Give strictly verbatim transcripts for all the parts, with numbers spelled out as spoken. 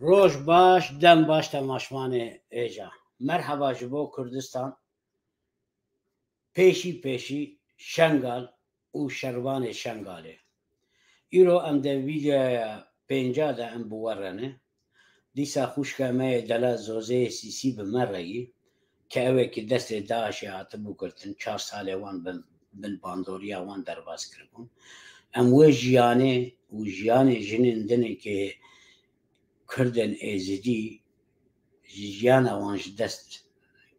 Roj baş, dem baş temaşvanê êca. Merheba ji bo Kurdistan, pêşî pêşî Şengal û şervanê Şengalê. Îro em de vîdeoya pênca de em bi we re ne. Dîsa xwişka me yê delal Zozeyê Sîsî bi me re yî, ke ew ê ki destê DAIŞê hatibû girtin, çar salê wan bin, bin bandoriya wan derbas kiribûn. Em wê jiyanê û jiyanê jinên din ê ke Kurdên Êzidî ji jiyana wan ji dest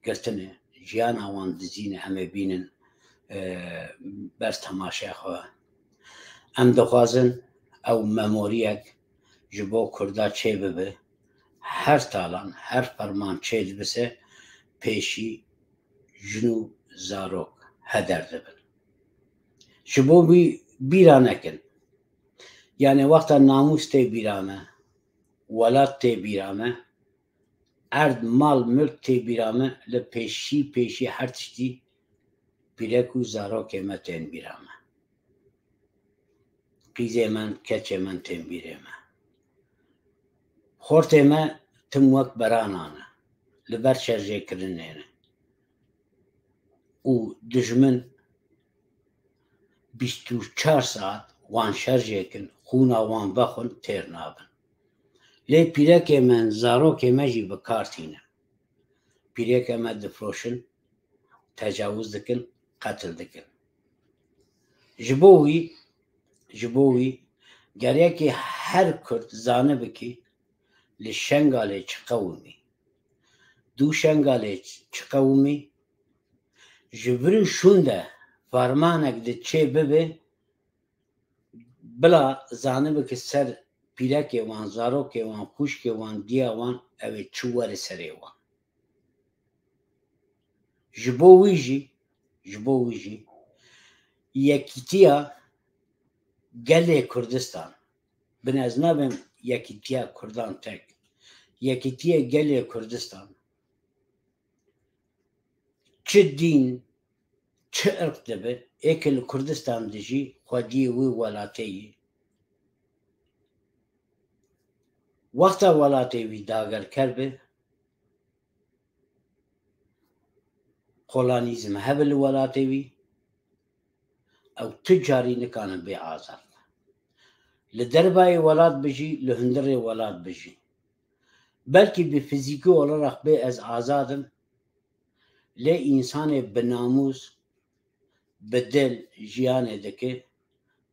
girtine, jiyana wan dizîne, em ê bînin, e, ber temaşeya xwe. Em dixwazin ew memoriyek ji bo Kurda çêbibe, her talan, her ferman çêdibise, pêşî jin û zarok heder dibin. Ji bo wî bîra nekin. Yanî wexta namûs tê bîra me, welat tê bîra me, erd, mal, milk tê bîra me, li pêşî pêşî her tiştî pîrek û zarokê me tên bîra me. Qîzê me, keçê me tên bîrê me. Xortê me tim wek beranan e, li ber şerjêkirinê ne. Û dijmin bîst û çar saet wan şerjêkin, xûna wan vexwin têr nabin. Lê pîrekê me, zarokê me jî bi kar tînin. Pîreke me difroşin, tecawuz dikin, qetil dikin. Ji bo wî, ji bo wî gereke her Kurd zanibikî li Şengalê çi qewimî. Dû Şengalê çi qewimî, ji vir û şûnde fermanek di çê bibe, bila zanibike ser pîrekê wan, zarokê wan, xwişkê wan, diya wan, ew ê çi were serê wan. Ji bo wî jî, ji bo wî jî yekîtiya gelê Kurdistan, bin ez nabim yekîtiya Kurdan tek, yekîtiya gelê Kurdistan, çi dîn, çi irq dibe, ê ke li Kurdistan dijî, xwediyê wî welatê yî. Wexta welatê wî dagerker be, kolonîzm hebe li welatê wî, ew tu carî nikane bê azad. Li derbayê welat bijî, li hundirê welat bijî. Belkî bi fizîkî olarak bê ez azad im, lê însanê bi namûs, bi dil jiyanê dike,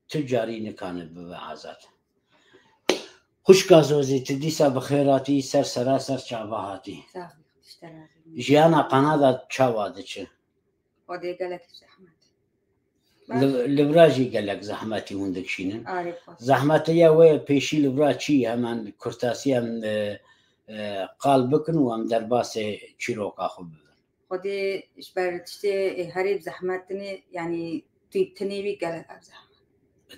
tu carî nikane bibe azad. Xwişka Zozî, tu dîsa bi xêr hatî, ser sera ser çava hatî. Sax bî, Xwedê ji te razî. Jiyana Kanada çawa diçe? Xwedê gelek zehmet. Li, li vira jî gelek zehmetî hûn dikişînin. Arê xwe. Zehmetiya we pêşî li vira çi ye? Hemen kurtasî em, e, e, qal bikin û em derbasê çîroka xwe bibin. Xwedê ji ber tiştê, e, herê bi zehmet tine, yanî tu tenê wî gelek ev zehmet.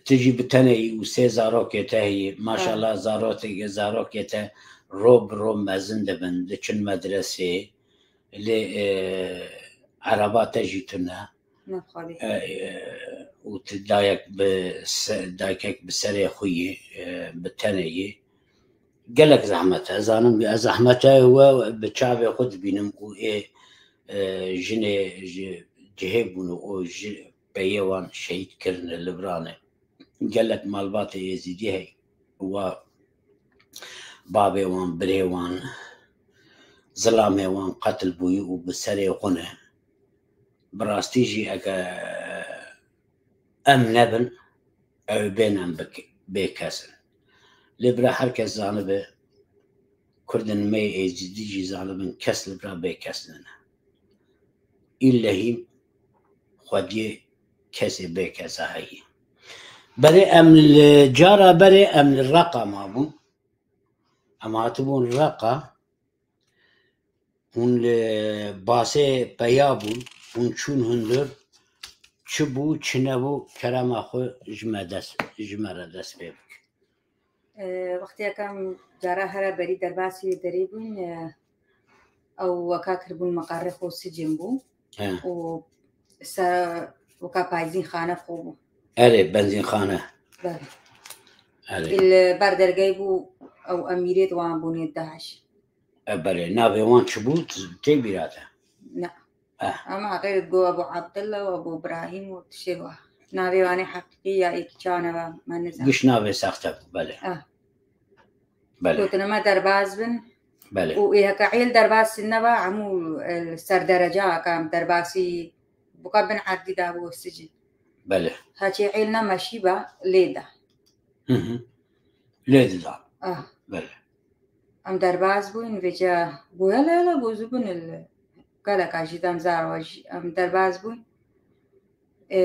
Tu jî bi tenê yî û sê zarokê te heye. Maşallah, zarokê, zarokê te ro bi ro mezin dibin, diçin medresê. Lê, e, ereba te jî tune. Ne xwedî. E, e, û tu dayek bi se-, dayikek bi serê xwe yî, e, bi tenê yî. Gelek zehmet e. Ez zanim ez zehmeta we bi çavê xwe dibînim û ê, e, jinê ji cihê bûne û ji peyê wan şehîd kirine li viran e. Gelek malbatê Êzidî heye. Wa bavê wan, birê wan, zilamê wan qetil bûyî û bi serê xwe ne. Bi rastî jî eke em nebin, ew ê bên em bik-, bê kes in. Lê bira her kes zanibe, Kurdên me yê Êzidî jî zanibin kes li bira bê kes nine. Îllehî xwediyê kesê bê kesa heye. Berê em li cara berê em li Reqa mabûn. Em hatibûn Reqa. Hûn li basê peya bûn. Hûn çûn hundir. Çi bû, çi nebû, kerema xwe ji me dest, ji me re dest pê bike. E, wextiyeke em cara here berî derbasî derê bûn, e, ew weka kiribûn meqarê xwe sicên bû. He. Û se-, weka payzînxane xwe bû. Erê, benzînxane. Belê. Erê. Li ber dergehê bû, ew emîrê di wan bûnê DAIŞ. E, belê, navê wan çi bû? Tê bîra te? Ne. Eh. Ama xeyr go Ebu Abdullah û Ebu Ibrahim û tiştê wa. Navê wan ê heqîqî ya êkî çawa neva me nizam. Giş navê sexte bû, belê. Ah. Belê, Gotine me derbaz bin. belê. Û ê heke êl derbas neba hemû, e, li ser dereca heke em derbasî bûka bin erdî da bû sicî. Belê. Heçê êl ne meşî ba lê da. Hı hı. Lê didan. Ah. Belê. Em derbas bûn vêca bû hele hele gozû bin li geleka jî dem zarwa jî em derbas bûn. E,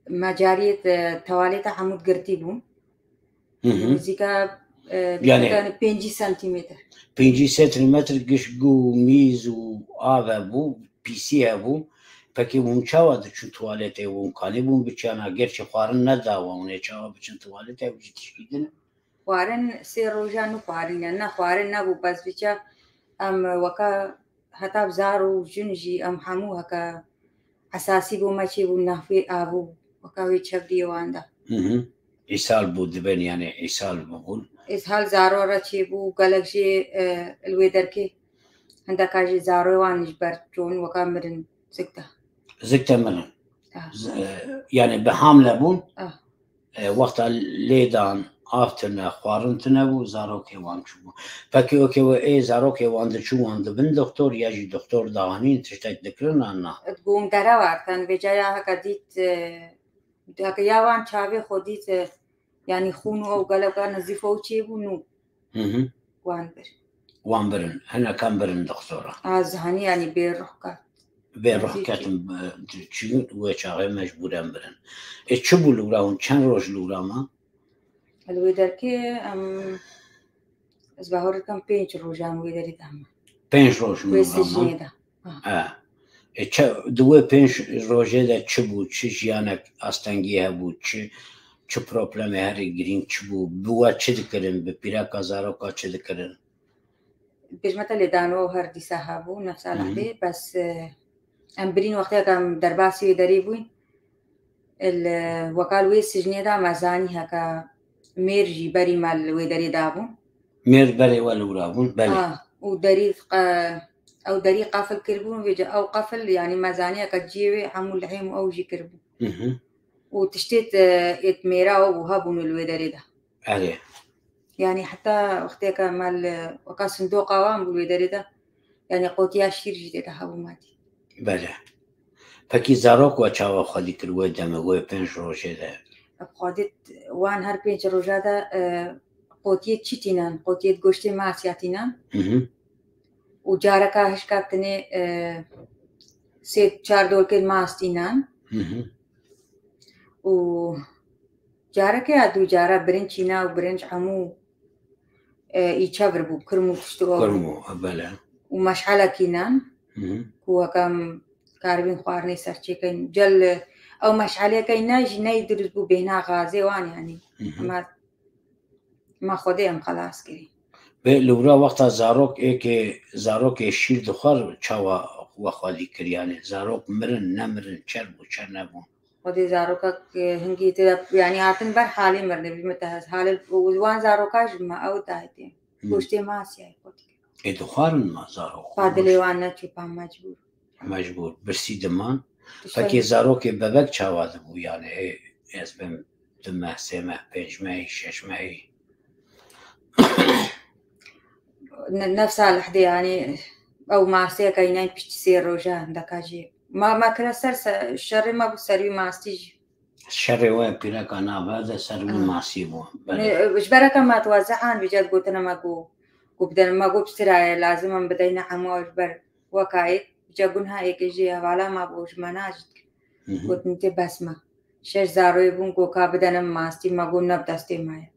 me cariyê te tewalêta hemû girtî bûn. Hı hı. Nizîka, e, Yani- yani pêncî sentîmetr. Pêncî sentimetr giş gu mîz û ave bû, pîsî hebû. Pekî hûn çawa diçûn tuwaletê, hûn kanî bûn biçiyana, gerçi xwarin nedawa hûn ê çawa biçin tuwaletê, ew jî tişkî din? Xwarin sê roja nixwarîne, ne xwarin nebû, bes biçe em weka heta zar û jin jî em hemû heke esasî bû me çêbû navê avû, weka wê çevdiyê wan de. Hı hı. Îsal bû dibin, yani îsal bûbûn. Îshal zaro re çêbû, gelek jê, e, li wê derkê hindeka jê zaroyê wan ji ber çûn weka mirin zik de. Zik de mirin. Ah. Z- e, yani bi hamle bûn. Ah. E, wexta lêdan av tune, xwarin tune bû, zarokê wan çûbû. Pekî wekê we ê zarokê wan diçû, wan dibin doktor ya jî doktor dahanîn tiştek dikirin an na? Di gon derewa dikin, vêca ya heke dît, e, heke ya wan çavê xwe dît, e, yanî xûn û ew geleka nizîf ew çêbûn û Hı hı. wan bir. Wan birin. Hinekan birin doktora. A zihanî yanî bê ruh kat. Bê ruh ketin, e, çi wê çaxê mecbûren birin. E, çi bû li wira hûn? Çend roj li wira ma? Li wê derkê em, ez bahor dikim pênc rojan wê derê de hema. Pênc roj li Wê wira ma? Sicnê de. E. E, çe, di wê pênc rojê de çi bû? Çi jiyanek astengî hebû? Çi, çi problemê herî girîng çi bû? Bi we çi dikirin? Bi pîreka zaroka çi dikirin? Pêşmete lêdano her dîsa hebû, nefsa Hı hı. lehdê, bes, e, em birîn wextê em derbasî wê derê bûyn. Li weka li wê sicnê de me zanî heke mêr jî berî me li wê derê dabûn. Mêr berê we li wira bûn, belê. Ah, û derî qe-, ew derî qefil kiribûn, vêca ew qefil, yanî me zanî heke ciyê wê hemû lihêm û ew jî kiribûn. Hı hı. Û tiştê te êt mêra ew bû hebûn li wê derê de. Erê. Yanî heta wextê ke me li weka sindoqa wan bû wê derê de, yanî qotiya şîr jî tê de hebû me dî. Belê. Pekî zarok we çawa xwedî kir wê demê, wê pênc rojê de? Xwedî wan her pênc roja de, e, qotiyê çi tînan, qotiyê goştê masiya tînan. Hı hı. Û careka hişka tinê, e, sê çar dolkên mas tînan. Hı hı. Û careke ya dû cara birinc çîna û birinc hemû, e, î çevir bû, kirm û tişt û ew. Kirm û, belê. Û meşelek înan, Hı hı. ku weke em karibîn xwarinê ser çêkin. Cel ew meşeleke înan jî neyê dirust bû bêhna gazê wan, yanî. Hı hı. Ama ma Xwedê em xelas kirî. Bê li wira wexta zarok êkê, zarokê şîr dixwar çawa we xwedî kir, yanî zarok mirin, nemirin, çer bû, çer nebûn? Xwedê zarokek, e, hingî tê de, yanî hatin ber halê mirinê, bî min te hez. Halê wan zaroka ji me ew dayê tê. Hı. Goştê masiyayê xwedî kir. Ê dixwarin ma zarok? Pa dilê wan neçû, pa mecbûr. Mecbûr. Birsî diman. Pekî zarokê bebek çawa dibû, yanî, ê, ez bim du meh, sê meh, pênc mehî, şeş mehî? Ne-, nefsa lehdê, yanî, ew masiyeke înan piştî sê roja hindeka jî. Ma, ma kire ser se-, şerê me bû ser wî mastî jî. Şerê we pîreka nava de ser wî mastî bû. Belê. Ne, ji bereke me diwaze an vêca gotine me got, got bidene, me got piştiraye, lazim em bideyne hemû ew ji ber wekayê. Vêca gunha êkê jî hevala me bû, ji me najî dikir. Hı hı. Gotin tê bes me. Şeş zaroyê bûn, got ka bidene mastî, me got ne bi destê me ye.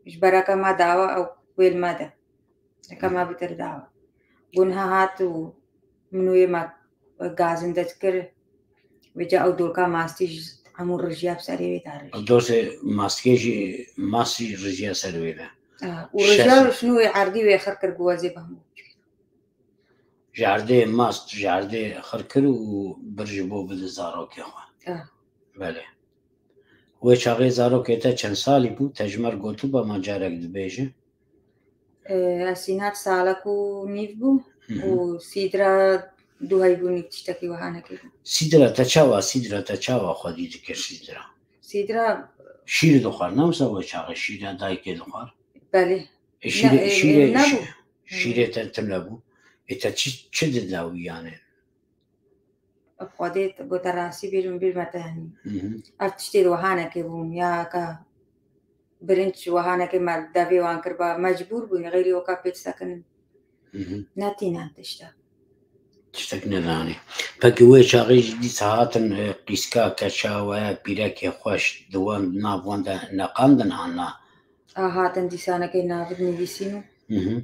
Ji bereke me dawa ew wêl me de. Eka me bitir dawa. Gunha hat û min wê me gazinde dikir. Vêca ew dolka mastî ji hemû rijiya bi serê wê de rij. Dosê mastikê jî, mastî rijiya ser wê de. Ah, û rijiya şinû wê erdî wê xir kir, got ez ê bihemû. Ji erdê mast, ji erdê xir kir û bir ji bo bide zarokê xwe. Ah. Belê. Wê çaxê zarokê te çend salî bû? Te ji me re gotibû, ma carek dibêje. Ee, Esînat salek û nîv bû Hı hı. û Sîdra duhay bû, nîv tiştekî wiha nekir. Sîdra te çawa, Sîdra te çawa xwedî dikir Sîdra? Sîdra Şîr dixwar, ne wisa wê çaxê şîra dayikê dixwar? Belê. E, şîrê, Ne, e, şîrê, e, nebû. şî- şîrê te tune bû. E te çi, çi dida wî yani? Xwedê gota rastî bêjim bîr me te yanî. Hı hı. Ev tiştê wiha nekê bûn ya ka birinç wiha nekê me devê wan kir ba mecbûr bûn xeyrî weka pêt sekinin. Hı hı. Netînen tiştek. Tiştek nedanî. Peki wê çaxê jî dîsa hatin, e, qîska, keça we, pîrekê xweş di wan, nav wan de neqandin an na? A hatin dîsanekê navit nivîsîn û Hı hı.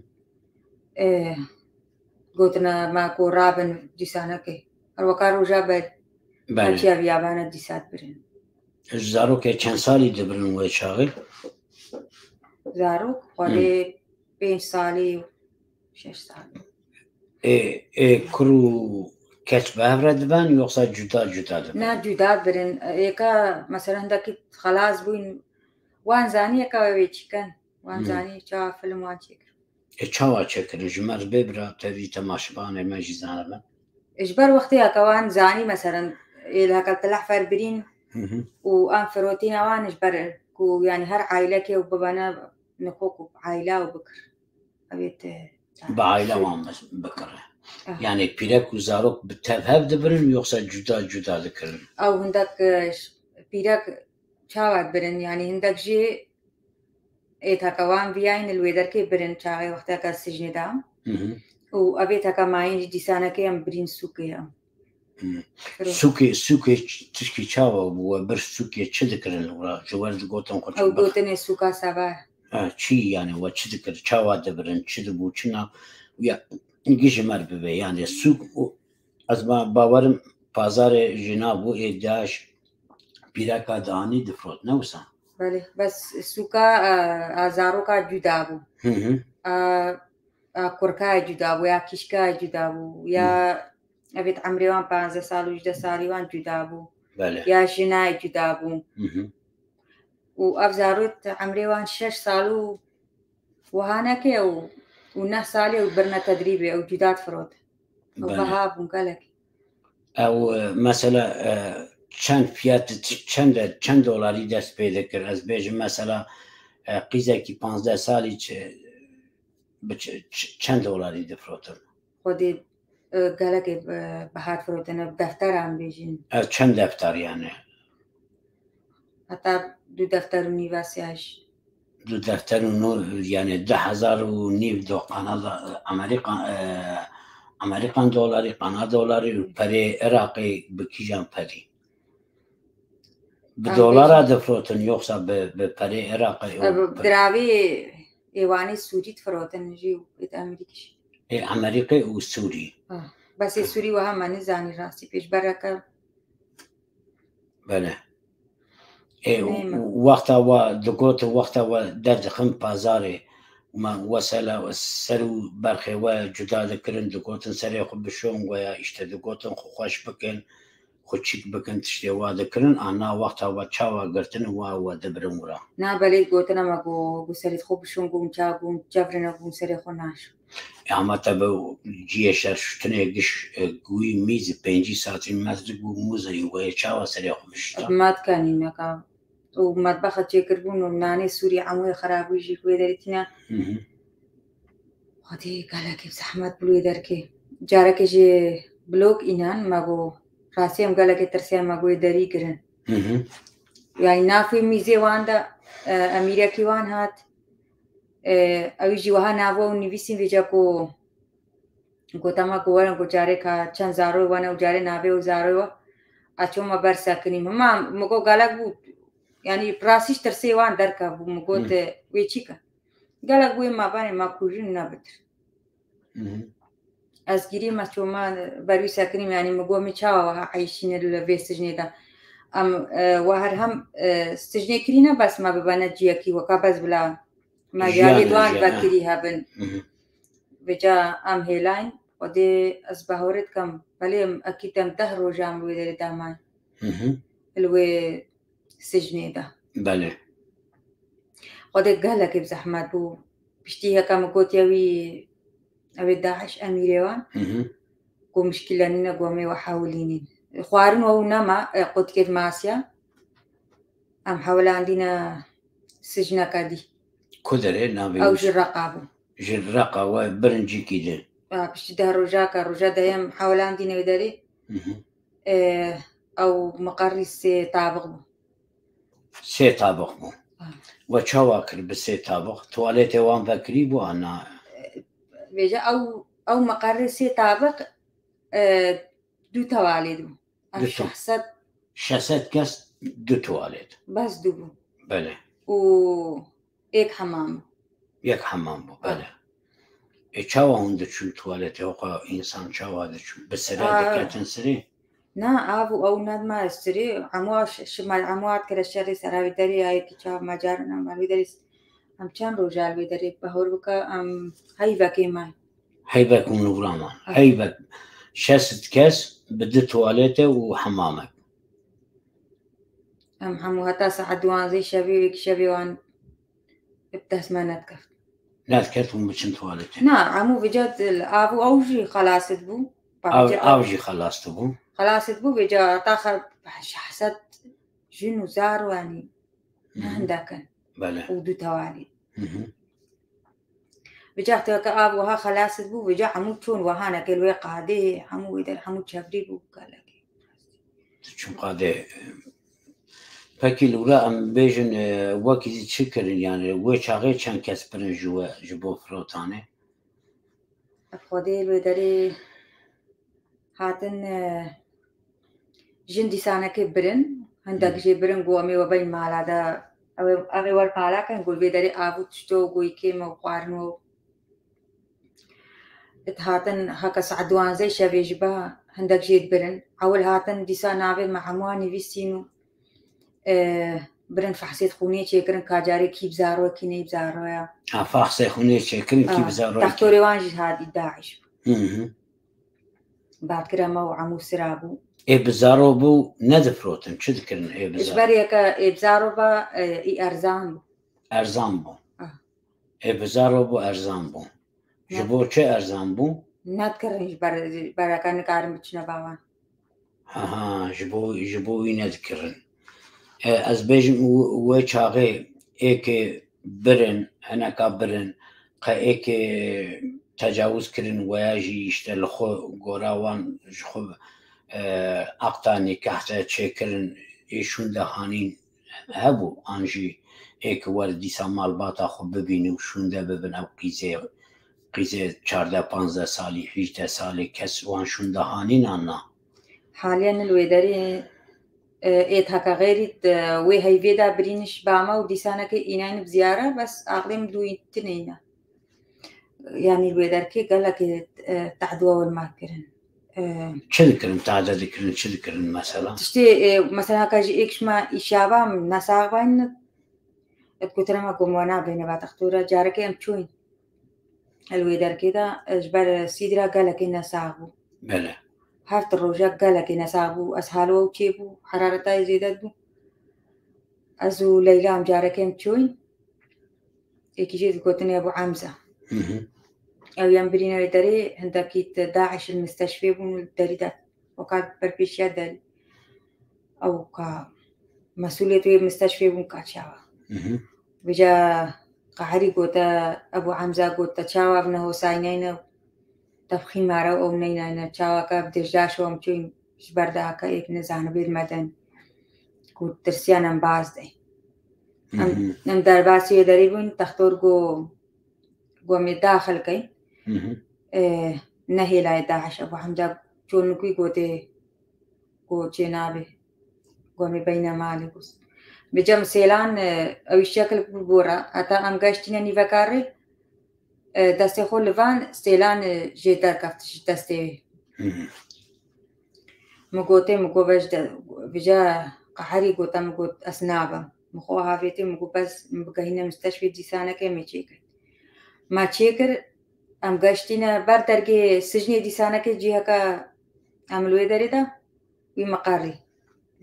e, gotine me ku rabin dîsanekê. Her weka roja be Belê. Hatiya biyabane dîsat birin. Zarokê çend salî dibirin wê çaxê? Zarok xwedê pênc salî, şeş salî. Ê, ê kur û keç bi hev re dibin, yoksa cuda cuda dibin? Ne, cuda birin. Êka mesela hindekî xelas bûyn, wan zanî êka wê çikin. Wan Hmm. Zanî çawa film wan çêkir. E çawa çêkirin? Ji me re bê bira, tevî temaşevanê me jî zanibin. Ji ber wextê heke wan zanî mesela ê li hekel telehfer birîn Hı hı. û em firotîna wan ji ber ku yani her ailekê û bibene nixo ku aile û bikir. Evê te Bi aile wan bi-, bikire. Ah. Yani pîrek û zarok bi tev hev dibirin yoksa cuda cuda dikirin? Ew hindek e, ş- pîrek çawa birin yani hindek jî ê heke wan biyayîn li wê derkê birin çaxê wexteke sicnê de. Hı hı. Û evê heke mayîn jî dîsanekê em birîn sûkê em. Hı. Firo- Sûkê, sûkê ç-, tişkî çawa bû we bir sûkê çi dikirin li wira? Ji wer digotin xwe Ew çi bix- gotinê sûka Sava. Ha, çi yani we çi dikir? Çawa dibirin? Çi dibû? Çi na? Ya, gijî me re bibe. Yani sûk û ez ma bawerim pazarê jina bû ê daş pîreka danî difrot, ne wisa? Belê, bes sûka e, a zaroka cuda bû. Hı hı. A, a kurka cuda bû, ya kişka cuda bû, ya evêt emrê wan panzdeh sal û hejdeh salî wan cuda bû. Belê. Ya jina cuda bû. Hı hı. Û ev zarot emrê wan şeş sal û wiha neke û û neh salê û birine tedrîbê ew cuda difirot. Ew Belê. Beha bûn gelek. Ew, e, mesela, e, çend fiyat, ç-, çend, çend dolarî dest pê dikir? Ez bêjim mesela, e, qîzekî panzdeh salî çi, bi ç-, ç-, çend dolarî difirotin? Xwedê e, gelekê e, beha difirotine bi defteran bêjin. Ev çend defter yani? Heta du defter û nîv a siyaj. Du defter û nû, yani du hezar û nîv do Kanada, Amerika, e, Amerikan dolarî, Kanada dolarî û perê Iraqê bi kîjan perî? Bi Em dolara bêjin- difirotin yoksa bi, bi perê Iraqê û Ev pe- diravê êwanê Sûrî difirotin jî êt Amerîkî jî. Ê Amerîkê û Sûrî. Ah, Bes ê Sûrî wiha me nizanî rastî pêşbereke. Belê. Ê, Neyme. wexta we digot, wexta we derdixin pazarê, me wesela ser û berxê we cuda dikirin, digotin serê xwe bişon we ya, işte digotin xwe xweş bikin, xwe çîk bikin, tiştê wa dikirin, a na wexta we çawa girtin wa we dibirin wira. Na belê gotine me got, got serê xwe bişon, got min ça, got min cevrine, got min serê xwe naşo. E, ama te bi ciyê şer şutinê giş, e, gûyî mîz pêncî saetî mez di gû muzeyî we çawa serê xwe bişta? Bi me dikenî neka. Û metbexa çêkirbûn û nanê Sûrî emûyê xerabûyî jî wê derê tîne. Hı hı. Xwedê gelekê zehmet bû wê derkê. Carekê jî blok înan me got, rastî em gelekê tirsiyan me got wê derî girin. Hı hı. Yani navê mîzê wan de e, emîrekî wan hat. E, ew jî wiha navê wan nivîsîn vêca ku gota me ku werin ku carê ka çend zaroyê wan e û carê navê û zaroyê wan. A ço me bersa kinî. Hema mi got gelek bû. Yani rastî ji tirsê wan derkevbû. Mi got Hı. e, wê çi ke? Gelek wê me benê me kujin ne bitir. Hı hı. Ez girî me çoma ber wî sekinîm, yanî mi got min çawa wiha eyşîne li vê sicnê de. Em e, we her hem e, sicnê kirîne bes me bibene ciyekî weka bes bila me Jiyan yalê e, duan jiyan, vekirî hebin. Hı hı. Vêca em hêlayîn, Xwedê ez bahorê dikim. Belê em ekî dem deh rojan bi wê derê damayîn. Hı hı. Li wê sicnê de. Belê. Xwedê gelekî bi zehmet bû. Piştî heke min gotiye wî, ew ê Daîş emîrê wan. Hı hı. Ku mişkîle nîne, ku em ê we hewilînîn. Xwarin we û nema, e, qutkê masiya. Em hewilandîne sicneke dî. Ku derê navê Ew wî? Ji Reqa bû. Ji Reqa we birincîkî di. Ya, piştî deh rojaka, roja deyem hewilandîne wê derê. Hı hı. E, ew miqerrî sê tabiq bû. Sê tabiq bû. Ah. We çawa kir bi sê tabiq? Tuwaletê wan vekirî bû an na? Vêca ew, ew miqerrê sê tabiq, e, du tuwalet bû. Em Du tu- şeş sed Şeş sed kes du tuwalet. Bes du bû. Belê. Û êk hemam bû. Yek hemam bû, Ah. belê. E, çawa hûn diçûn tuwaletê? Oqa însan çawa diçûn? Bi sire Aa. diketin sirê? Na, av û ew nedma sirê, hemû ş-, şima hemû hat kire şerê sera wê derê ya yekî çav macar nam wê derê. Em çend roja li wê derê behor bike, em heyvekê may. Heyvek û nûra man. Ah. Heyvek şeş sed kes bi du tuwalete û hemamek. Em hemû heta saet duwanzê şevê, wek şevê wan bi dest me nedikeft. Nedikeft hûn biçin tuwaletê? Na, hemû vêca av û ew jî xelas dibû. Av, Vêca av jî xelas dibû. Xelas dibû, vêca heta xe-, şeş sed jin û zar wanî. Hı hı. Ne hindekin. Belê. Û du tewalî. Hı hı. Vêca weke av wiha xelas dibû, vêca hemû çûn wiha neke li wê qadê, hemû wê der, hemû çevrî bû gelekî. Çûn qadê. Pekî li wira em bêjin, e, wekî zî çi kirin, yani wê çaxê çend kes birin ji we, ji bo firotanê? Xwedê li wê derê hatin, e, jin dîsanekê birin, hindek Hmm. jê birin, got, "Em ê we bên mala de, ew ê, ev ê wer pala kin, got, vê derê av û tişto, got, kêm û xwarin û." It hatin heke saet duwanzey şevê ji ba hindek jê dibirin. Ewil hatin dîsa navê me hemû nivîsîn û, e, birin fehsê xûnê çêkirin, ka carê kî bi zaro, kî neyê bi zaro ya. Ha, fehsê xûnê çêkirin, kî Ah, bi zaro, kî textorê wan jî hatî Daîş bû. Hı hı. Batkira me û hemû sira bû. Ê bi zaro bû, nedifirotin, çi dikirin ê bi Ji zaro? ber yeke ê bi zaro ba, e, î erzan bû. Erzan bû. Ah. Ê bi zaro bû, erzan bû. Ji Ne- bo çi erzan bû? Nedikirin ji ber, ji ber yeke nikarin biçine ba wan. Ha, ha, ji bo, ji bo wî nedikirin. E, ez bêjim û-, wê çaxê êkê birin, hineka birin, qe êkê tecawuz kirin, weya jî işte li xwe gora wan ji xwe, e, aqta nîkah te çêkirin, ê şûnde hanîn hebû, an jî êk wer dîsa malbata xwe bibîn û şûnde bibin ew qîzê, qîzê çardeh panzdeh salî, hîjdeh salî kes wan şûnde hanîn an na? Haliyen li wê derê, e, ê taka xêrî, e, wê heyvê de birîniş ba me û dîsaneke înayne bi ziyara, bes aqlê min dûyî tineyne. Yanî li wê derkê gelekê, e, tehduwa wer me kirin. E, Çi dikirin, tade dikirin, çi dikirin mesela? Tiştê, e, mesela ka ji êk şima îşaba nesax bayne, et gotire me ku me nabêne ba textora, careke em çûyîn. Li wê derkê de, e, ji ber sîdra gelekê nesax bû. Bele. Heft roja gelekê nesax bû. Ez halo ew çêbû, herareta yê zêde bû. Ez û Leyla em careke em çûyîn. Êkî jê digotin Ebû Emza. Hı hı. Ew yan birîne wê derê hindekî di Daîş li misteşfê bûn û derî de weka berpêşiya derî. Ew ka mesûlê wê misteşfê bûn ka çawa. Hı hı. Vêca Qeherî gote, Ebû Emza gote, çawa ev nehosayîneyne, tevxî mare ew neynayne, çawa ka bi dijdaş em çûn ji ber de aka êk nizanibê medin. Ku tirsiyan em baz de. Em, Hı hı. em derbasî wê derî bûn, textor go, go em ê daxil keyn. Hı hı. E, nehêlaye Daîş, Ebû Hemza çolnikî gotê, go çê nabe. Go em ê beyne malê bûs. Bi cem sêlan, e, ew şekil bû gora. Heta em geştîne nîveka rê, e, destê xwe li van sêlan, e, jê derkeft ji destê wê. Hı hı. Min gotê, min got, "Vej de, vêca Qeherî gote, min got, ez nabim." Min xwe havêtê, min got, "Bes, min bigehîne misteşfê dîsaneke me çêkir." Me çêkir, em geştîne ber dergê sicnê dîsaneke ciheke em li wê derê de, wî miqerî.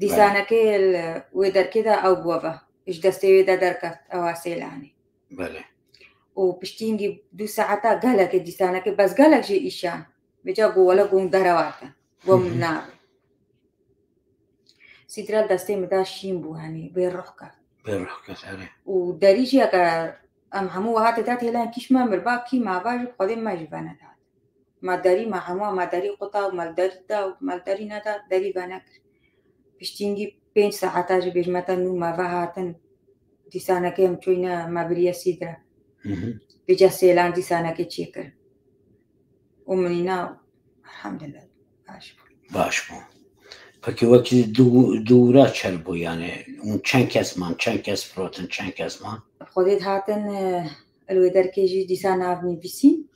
Dîsanekê li wê derkê de ew bû ve. Ji destê wê de derkeft ewa Sêlanê. Belê. Û piştî hingî du saeta gelekê dîsanekê bes gelek jê îşan. Vêca got wele got derewa ke. Got min nabe. Sîdra li destê min de şîn bû, henî bê ruh ke. Bê ruh ke, erê. Û derî jî eke em hemû wiha tê de hêlan kîş me mirba kî mava jî bi Xwedê me jî veneda. Me derî, me hema me derî quta û me li derî da û me li derî neda, derî venekir. Piştî hingî pênc saeta jî bêjme te nû me ve hatin. Dîsanekê em çûyne me biriye Sîdra. Vêca Sêlan dîsanekê çêkir. Û min îna, elhamdulillah, baş bû. Baş bû. Peki wekî dû-, dûra çer bû yani? Hûn çend kes man, çend kes firotin, çend kes man? Xwedê dihatin, e, li wê derkê jî dîsa nav nivîsîn.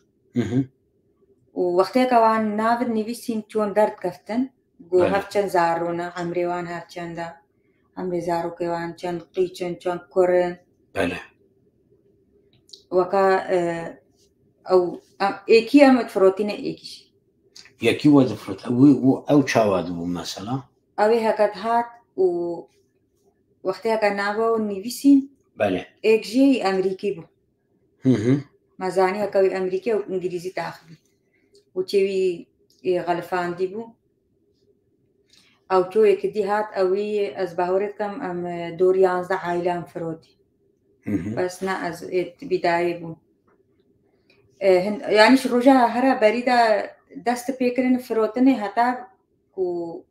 Û wextê ke wan nav nivîsîn çûn derdikeftin, got hev çend zaro ne, emrê wan hev çend e, emrê zarokê wan çend qîç in, çend kur in. Belê. Weka, e, ew, em, êkî em difirotîne êkî jî. Yekî we difirot-, ew, ew, ew çawa dibû mesela? Ew ê heke dihat û wextê heke nava û nivîsîn, Belê. Êk jê Emerîkî bû. Hı hı. Me zanî heke wî Emerîkî û Îngilîzî taxibî. Û çê wî, e, xelifandî bû. Ew ço êkidî hat, ew wî ez bawerê dikim, em, e, dor yanzdeh aîlan firotî. Hı hı. Bes ne ez ê bîdayê bûm. E, hin-, yanî ji roja hera berî de dest pê kirin firotinê heta ku,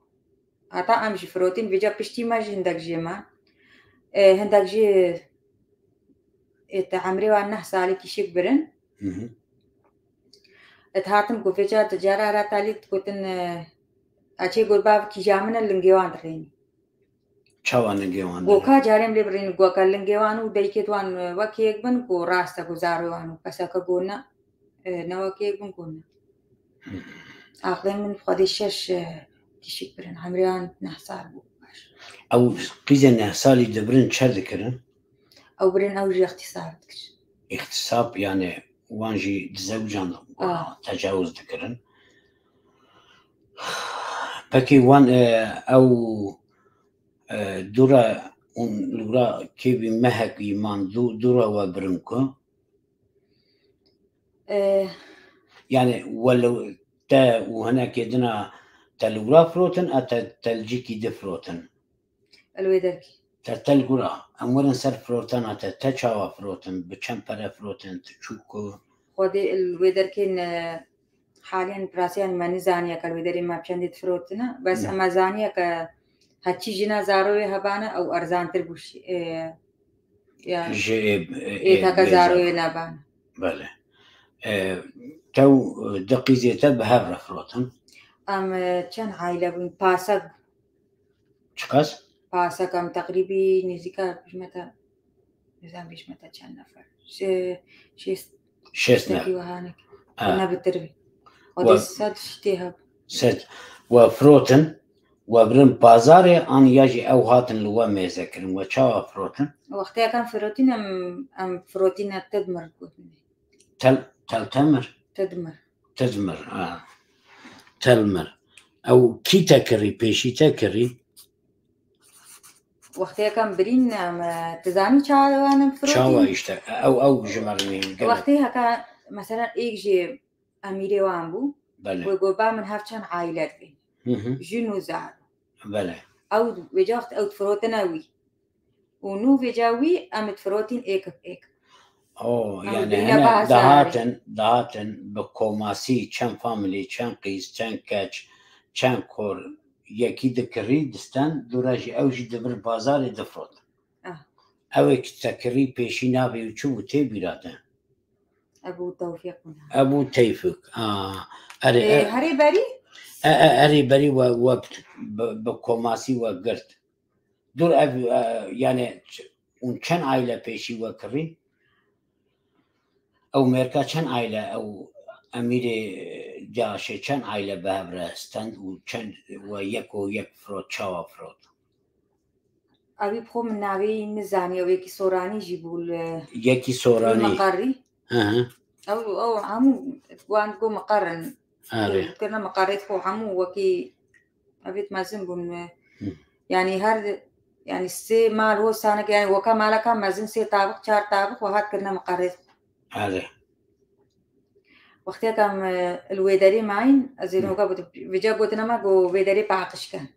heta em jî firotîn, vêca piştî me jî hindek jê me. E, hindek jî, e, te emrê wan neh salî kîşik birin. Hı hı. Et hatim ku vêca tu cara ra talî digotin, e, açê got bav kîja min e, lingê wan dirênî. Çawa lingê wan dirênî? Goka carê em lê birîn, goka lingê wan û deykê wan, e, wek yek bin ku rast e ku zarê wan û peseke got ne, e, ne wek yek bin got ne. Aqlê min Xwedê şeş, e, kişik birin. Emrê wan neh sal bû. Ew qîzê neh salî dibirin çer dikirin? Ew birin ew jî îxtîsab dikir. Îxtîsab, yani wan jî dizewcan, ah, tecawuz dikirin. Peki wan, e, ew, e, dûra û lûra kêvî mehekî man dû-, dûra we birin ku? E, yani welo te û hinekê dina te li wira firotin, a te, te li cîkî di firotin? Li wê derkî. Te, te li gura, em werin ser firotana te, te çawa firotin, bi çend pere firotin, tu çû ku? Xwedê li wê derkê ne, haliyen bi rastî me nizaniye ke li wê derê me bi çendê difirotine, bes Ne. Em zaniye ke heçî jina zaroyê hebane ew erzantir bû şî-, e, ya, Ji ê, ê, ê ê taka bêza. Zaroyê nebane. Belê. E, te û, e, di qîzê te bi hev re firotin? Em, e, çend aîle bûn? Pasek bû. Çiqas? Pasek em teqrîbî nêzîka bêjme te, nizam bêjme te çend nefer. Şê-, şêst Şêst ne. Tiştekî wiha nek. Ha. Ne bitir bî. Wa- Xwedê sed ştê heb. Sed. Wa firotin, wa birin pazarê an ya jî ew hatin li we mêze kirin? Wa çawa firotin? Wextê em firotin em, em firotîne Tedmir gotin. Tel, Tel Temir? Tedmir. Tedmir, ha. Telmir. Ew kî te kirî, pêşî te kirî? Wextê em birîn, em, e, tu zanî çawa wan em firotîn? Çawa işte? Ew, ew ji me re nîn, gelek. Wextê heke, mesela, êk jê emîrê wan bû. Belê. Wê got, ba min hev çend aîle divê. Hı hı. Jin û zaro. Belê. Ew, wê caxt ew difirotine wî. Û nû vêca wî em difirotîn êk bi êk. O, em yani birîne hene bazarê. Dahatin, dahatin bi komasî çend familî, çend qîz, çend keç, çend kor, yekî dikirî, disten, dûra jî ew jî dibir bazarê difrot. Ah. Ew ê ki te kirî pêşî navê û çi bû tê bîra te? Ebû Tewfîq bû. Ebû Teyfik. Ah, erê, Ê, e, herê berî? E, e, erê berî we, we bi, bi komasî we girt. Dur ev, e, yani ç-, hûn çend aile pêşî we kirî? Ew mêrka çend aile, ew emîrê DAIŞê çend aile bi hev re stend û çend we yek û yek firot, çawa firot? Ew ê bi xwe min navê wî nizaniye, ew yekî Soranî jî bû li Yekî Soranî. Meqerî. Hı hı. Ew, ew hemû wan go meqer in. Erê. Kirine meqerê xwe hemû wekî evêt mezin bûn. Hı. Yanî her, yanî sê mal ho sanek, yanî weka maleka mezin sê tabix, çar tabix we hat kirine miqerrê. Erê. Wextê ke em, e, li wê derê mayîn, ez ê Hı. noga gotim, vêca gotine me go wê derê paqij ken.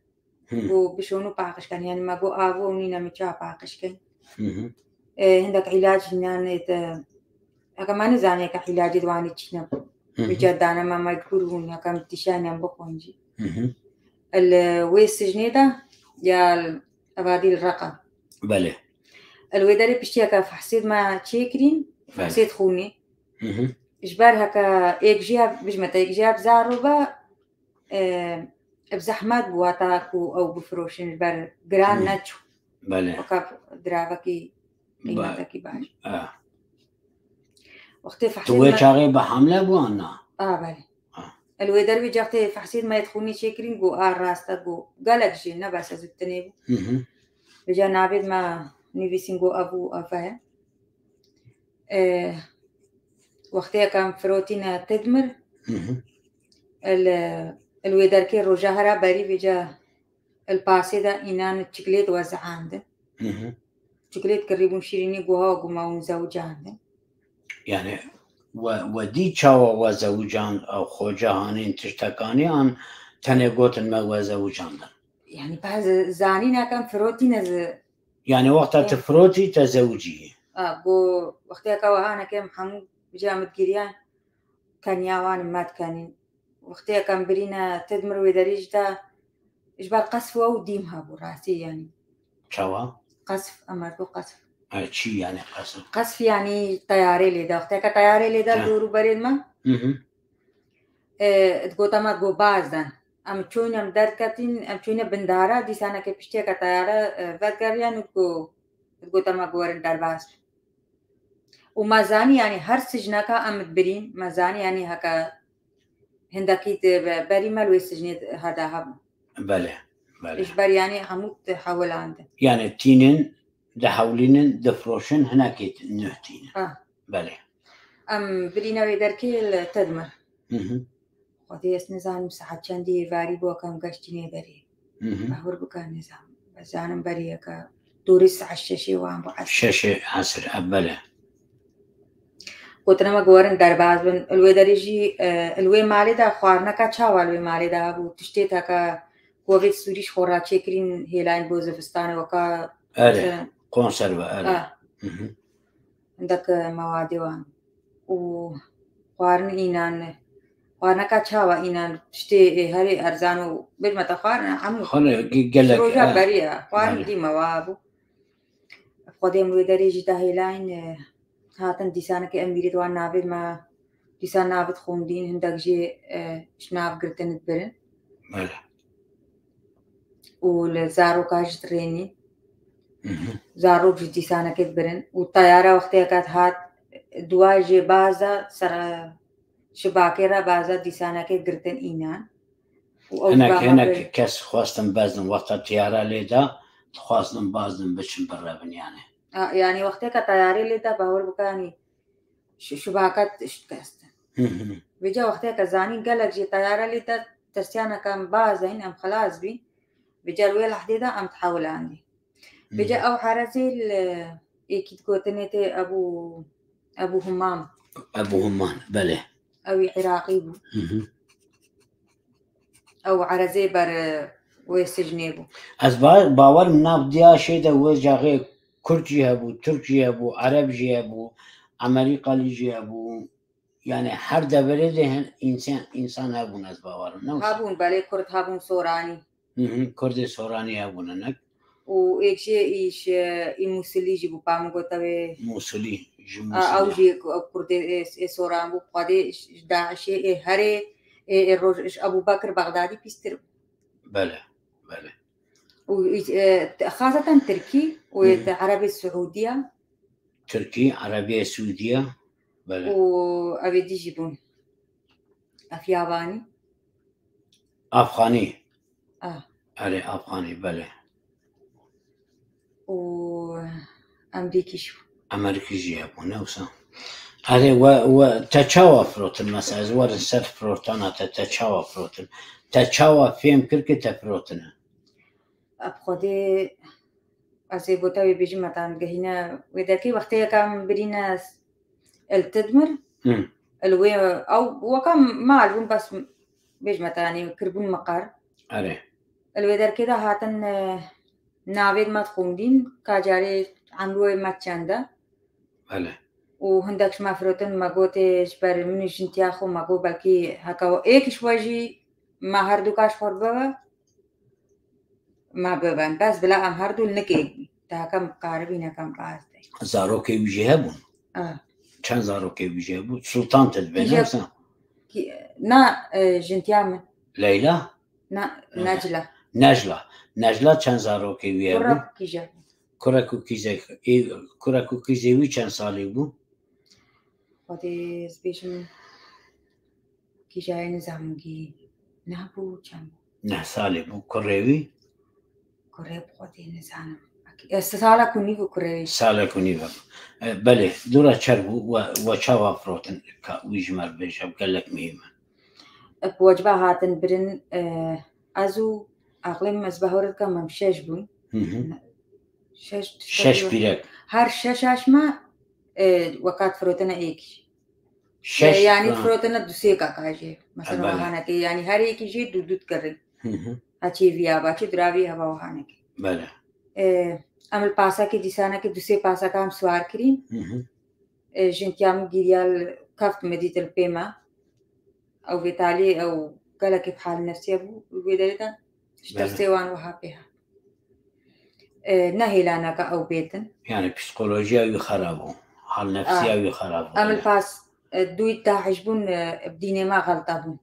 Hı. Go bişon û paqij ken. Yanî me go avo ew nîne, min çawa paqij ken. Hı hı. E, hindek îlac hînan ê te, heke me nizaniye ke îlacê di wanê çî ne. Hı hı. Vêca dane me mecbûr bûn, heke em tişayne em bixwin jî. Hı hı. Li wê sicnê de ya evadî li Reqa. Belê. Li wê derê piştiyeke fehsêd me çêkirîn, Belê. fehsêd xûnê. Hı hı. Ji ber heke êk jî ya, bijme te êk jî ya bi zaro be, e, bi zehmet bû heta ku ew bifiroşin, ji ber giran Hı. neçû. Belê. Weka diravekî Ba- qîmetekî baş. Ah. Wextê Tu fehsêd wê me çaxê bi hamle bû an na? A, belê. Ah. Li wê dervî caxtê fehsêd me yê xûnî çêkirîn, got, a, rast e, got, gelek jî ne bes ez û tinê bû. Hı hı. Vêca navê me nivîsîn, got, ev û ev e. E, wextê ke em firotîne Tidmir, Hı hı. li, li wê derkê roja hera berî vêca li pasê de înan çiklêt we zihandin. Hı hı. Çiklêt kirîbûn şîrînî, got, ha, got, me hûn zewicandin. Yani we, we dî çawa we zewicand, ew xoca hanîn tiştekanî an tenê gotin me we zewicandin? Yani pez zanîne ke em firotîne zi- Yani wexta tu Ya. firotî te zewicî. A, got, wextê ke we hane ke em hemû vêca em digiriyan, keniya wan me dikenîn. Wextê ke em birîne Tidmir wê derî jî de ji ber qesf we û dîm hebû rastî yani. Çawa? Qesf, em got qesf. E, çi yani qesf? Qesf yani teyarê lê de. Wextê ke teyarê lê de Ha. dor û berên me. Hı hı. E, digota me got baz den. Em çûyne em derketîn, em çûyne bindara, dîsaneke piştiyeke teyare, e, vedigeriyane û got, digota me got werin derbas bin. Û me zanî, yanî her sicneka em dibirîn, me zanî, yanî heke hindekî di be-, berî me li wê sicnê de heda hebû. Belê, belê. Ji ber, yanî hemû dihewilandin. Yani tînin, dihewlînin, difiroşin, hinekî nuh tînin. Ha. Belê. Em birîne wê derkê li Tidmir. Hı hı. Xwedê ez nizanim saet çendî êvarî bû, ke em geştînê derê. Hı hı. Bahur bike, nizanim. Ez zanim berê yeke dorê saet şeşê wan bû esir. Şeşê esir, e, belê. Gotine me ku werin derbas bin. Li wê derê jî, e, li wê malê de xwarineka çawa li wê malê de hebû? Tiştê te ke ku vê sûrî ji xwe re çêkirîn hêlayîn bo zivistanê weka Erê, mesela konserve, erê. Ha. Hı hı. Hindek mewadê wan. Û xwarin înan, xwarineka çawa înan, tiştê, ê, herê erzan û bêjme te xwarin hemû Xwine ge-, gelek, şiroja e, berî ye. Xwarin belê. Dî me wa bû. Xwedê em wê derê jî dahêlayîn, e, hatin dîsanekê em mîrê di wan navê me, dîsan navê dixwendîn, hindek jî, e, ji nav girtin dibirin. Belê. Û li zaroka jî dirênî. Hı hı. Zarok jî dîsanekê dibirin. Û teyara wextê ke hat, duwa jê baza ser şibakê re baza dîsanekê girtin înan. Û ew Hinek, hinek kes xwestin bezin wexta teyara lê de, dixwestin bazin biçin birevin yani. A, yani wextê ke teyarê lê de, bawer bike, yanî şi-, şibaka şikestin. Hı hı. Vêca wextê ke zanîn gelek jî teyara lê de, tirsiyane ke em bazeyn, em xilas bîn. Vêca li wê lehdê de em dihewilandî. Hı hı. Vêca ew herezê li êkî digotinê tê Ebû, Ebû Humam. Ebû Humam, belê. Ew ê Iraqî bû. Hı hı. Ew erezê ber, e, wê sicnê bû. Ez ba-, bawer im nav diya şey de wê caxê Kurd jî hebû, Tirk jî hebû, Ereb jî hebû, Amerîkalî jî hebû. Yani her deverê de hin însan, însan hebûn, ez bawer im. Ne wisa? Hebûn, belê, Kurd hebûn, Soranî. Hı hı, Kurdê Soranî hebûn hinek. Û êk jê îş, e, î Mûsilî jî bû, pa min got ew ê Mûsilî, ji A, ew Mûsilî. jî ku-, ew Kurdê ê, ê Soran bû, Xwedê ji, ji DAIŞê ê herê, ê, ê roj, ji Ebû Bekir Bexdadî pîstir bû. Belê, belê. Û, e, te-, xaseten Tirkî û Hı hı. te Erebê Siûdiya. Tirkî, Erebiye Siûdiya, belê. Û ew ê dî jî bûn. Efyabanî. Afxanî. Ah. Erê, Afxanî, belê. Û Emerîkî jî bû. Emerîkî jî hebû, ne wisa? Erê, we, we, te çawa firotin? Mesela, ez werin ser firotana te, te çawa firotin? Te çawa fêm kir ke te firotine? Bi Xwedê ez ê bo te wê bêjim, me tan gehîne wê derkê, wextê yeka min birîne el Tidmir, Hmm. el wê ew weka mal bûn, bes bêj me tanî kirbûn miqar. Erê. El wê derkê de hatin, e, navê me dixwendîn, ka carê emrû wê me çend e. Bele. Û hindek ji me firotin, me gotê ji ber min û jintiya xwe, me got belkî heka êk ji we jî me her du ka ji xwe re bibe, me bibin. Bes bila em her du li nikê bûn. Te heke em karibîn, heke em rast de. Zarokê wî jî hebûn. Ah. Çend zarokê wî jî hebû? Sultan te dibe, Kîje-, ne wisa? Kî-, na, e, jintiya min. Leyla? Na, Leyla. Necla. Necla. Necla çend zarokê wî hebû? Kurek kîje. Kurek û kîzek, ê, kurek û kîzê wî çend salî bû? Xwedê ez bêjim, kîjayê nizamgî nebû, çend? Neh salî bû. Kurê wî? Kurê bi Xwedê nizanim. Ez sala ku nîv û kurê wî. Sala ku nîv e. E, belê, dûra çer bû, we, we çawa firotin, ka wî ji me re bêje, ev gelek muhîm e. Bi weciba hatin birin, e, ez û aqilê min, ez bahor dikim, em şeş bûn. Hı hı. Şeş, Şeş pîrek. Her şeş aş me, e, wekat firotine êk. Şeş, E, yanî ha. Firotine du sê kaka jî. Mesela Ha, bele. Wahanekê, yanî her êkî jî du du dikirin. Hı hı. Ha çêviya ba, çi diravî heva wahanekê. Bele. E, em li pasekê dîsanekê du sê paseka em siwar kirîn. Hı hı. E, jintiya min gîriya li keft min dît li pê me. Ew vê talî ew gelekî bi hal nefsiya bû, wê derê de ji Bele. Destê wan wiha pê hat. E, ne hêlaneke ew bêtin. Yani psikolojiya wî xerab bû. Hal nefsiya Ah. wî xerab bû. Em li Bele. Pas, e, dûyî dahiş bûn, e, bi dînê me xelta bûn.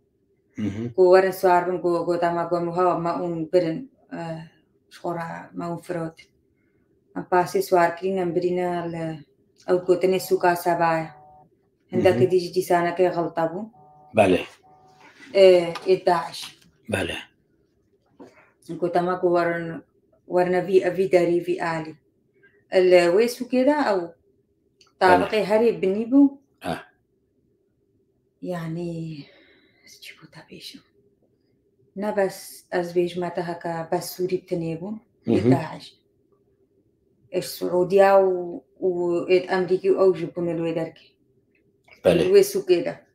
Hı hı. Ku werin siwar bin, ku gota me, ku em wiha me ûn birin, e, ji xwe re me ûn firot. Em pasê siwar kirîn, em birîne li ew gotinê sûka Seba ye. Hindekî Hı hı. dî ji dîsanekê xelta bûn. Belê. Ê, ê Daeş. Belê. Gota me ku werin, werine vî, vî derî, vî alî. Li wê sûkê de ew Belê. Tabiqê herê binî bû. Ah. Yanî, ez çi bo te bêjim? Ne bes ez bêjime te heke bes Sûrî bi tinê bûn, Hı hı. ê Daeş. Ê Siûdiya û, û ê Emerîkî û ew jî bûne li wê derkê. Belê. Li wê sûkê de.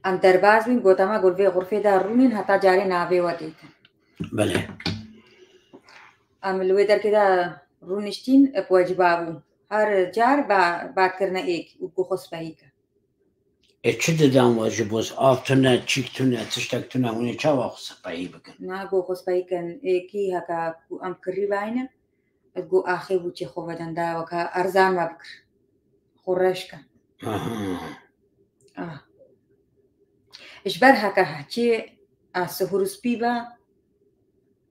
Em derbas bîn, gota me, got vê xurfê de rûnin heta carê navê we têtin. Belê. Em li wê derkê de rûniştîn, ep weciba bû. Her car ba-, bat kirine êk û ku xwe spehî ke. Ê çi didan we ji bo av tune, çîk tune, tiştek tune, hûn ê çawa xwe spehî bikin? Na, ku xwe spehî kin, êkî heke ku em kirî bayne, ez got axê bû çê xwe veden da weka erzan me bikir. Xwe reş kin. Aha. Ah. Ji ber heke hekî a sihur spî be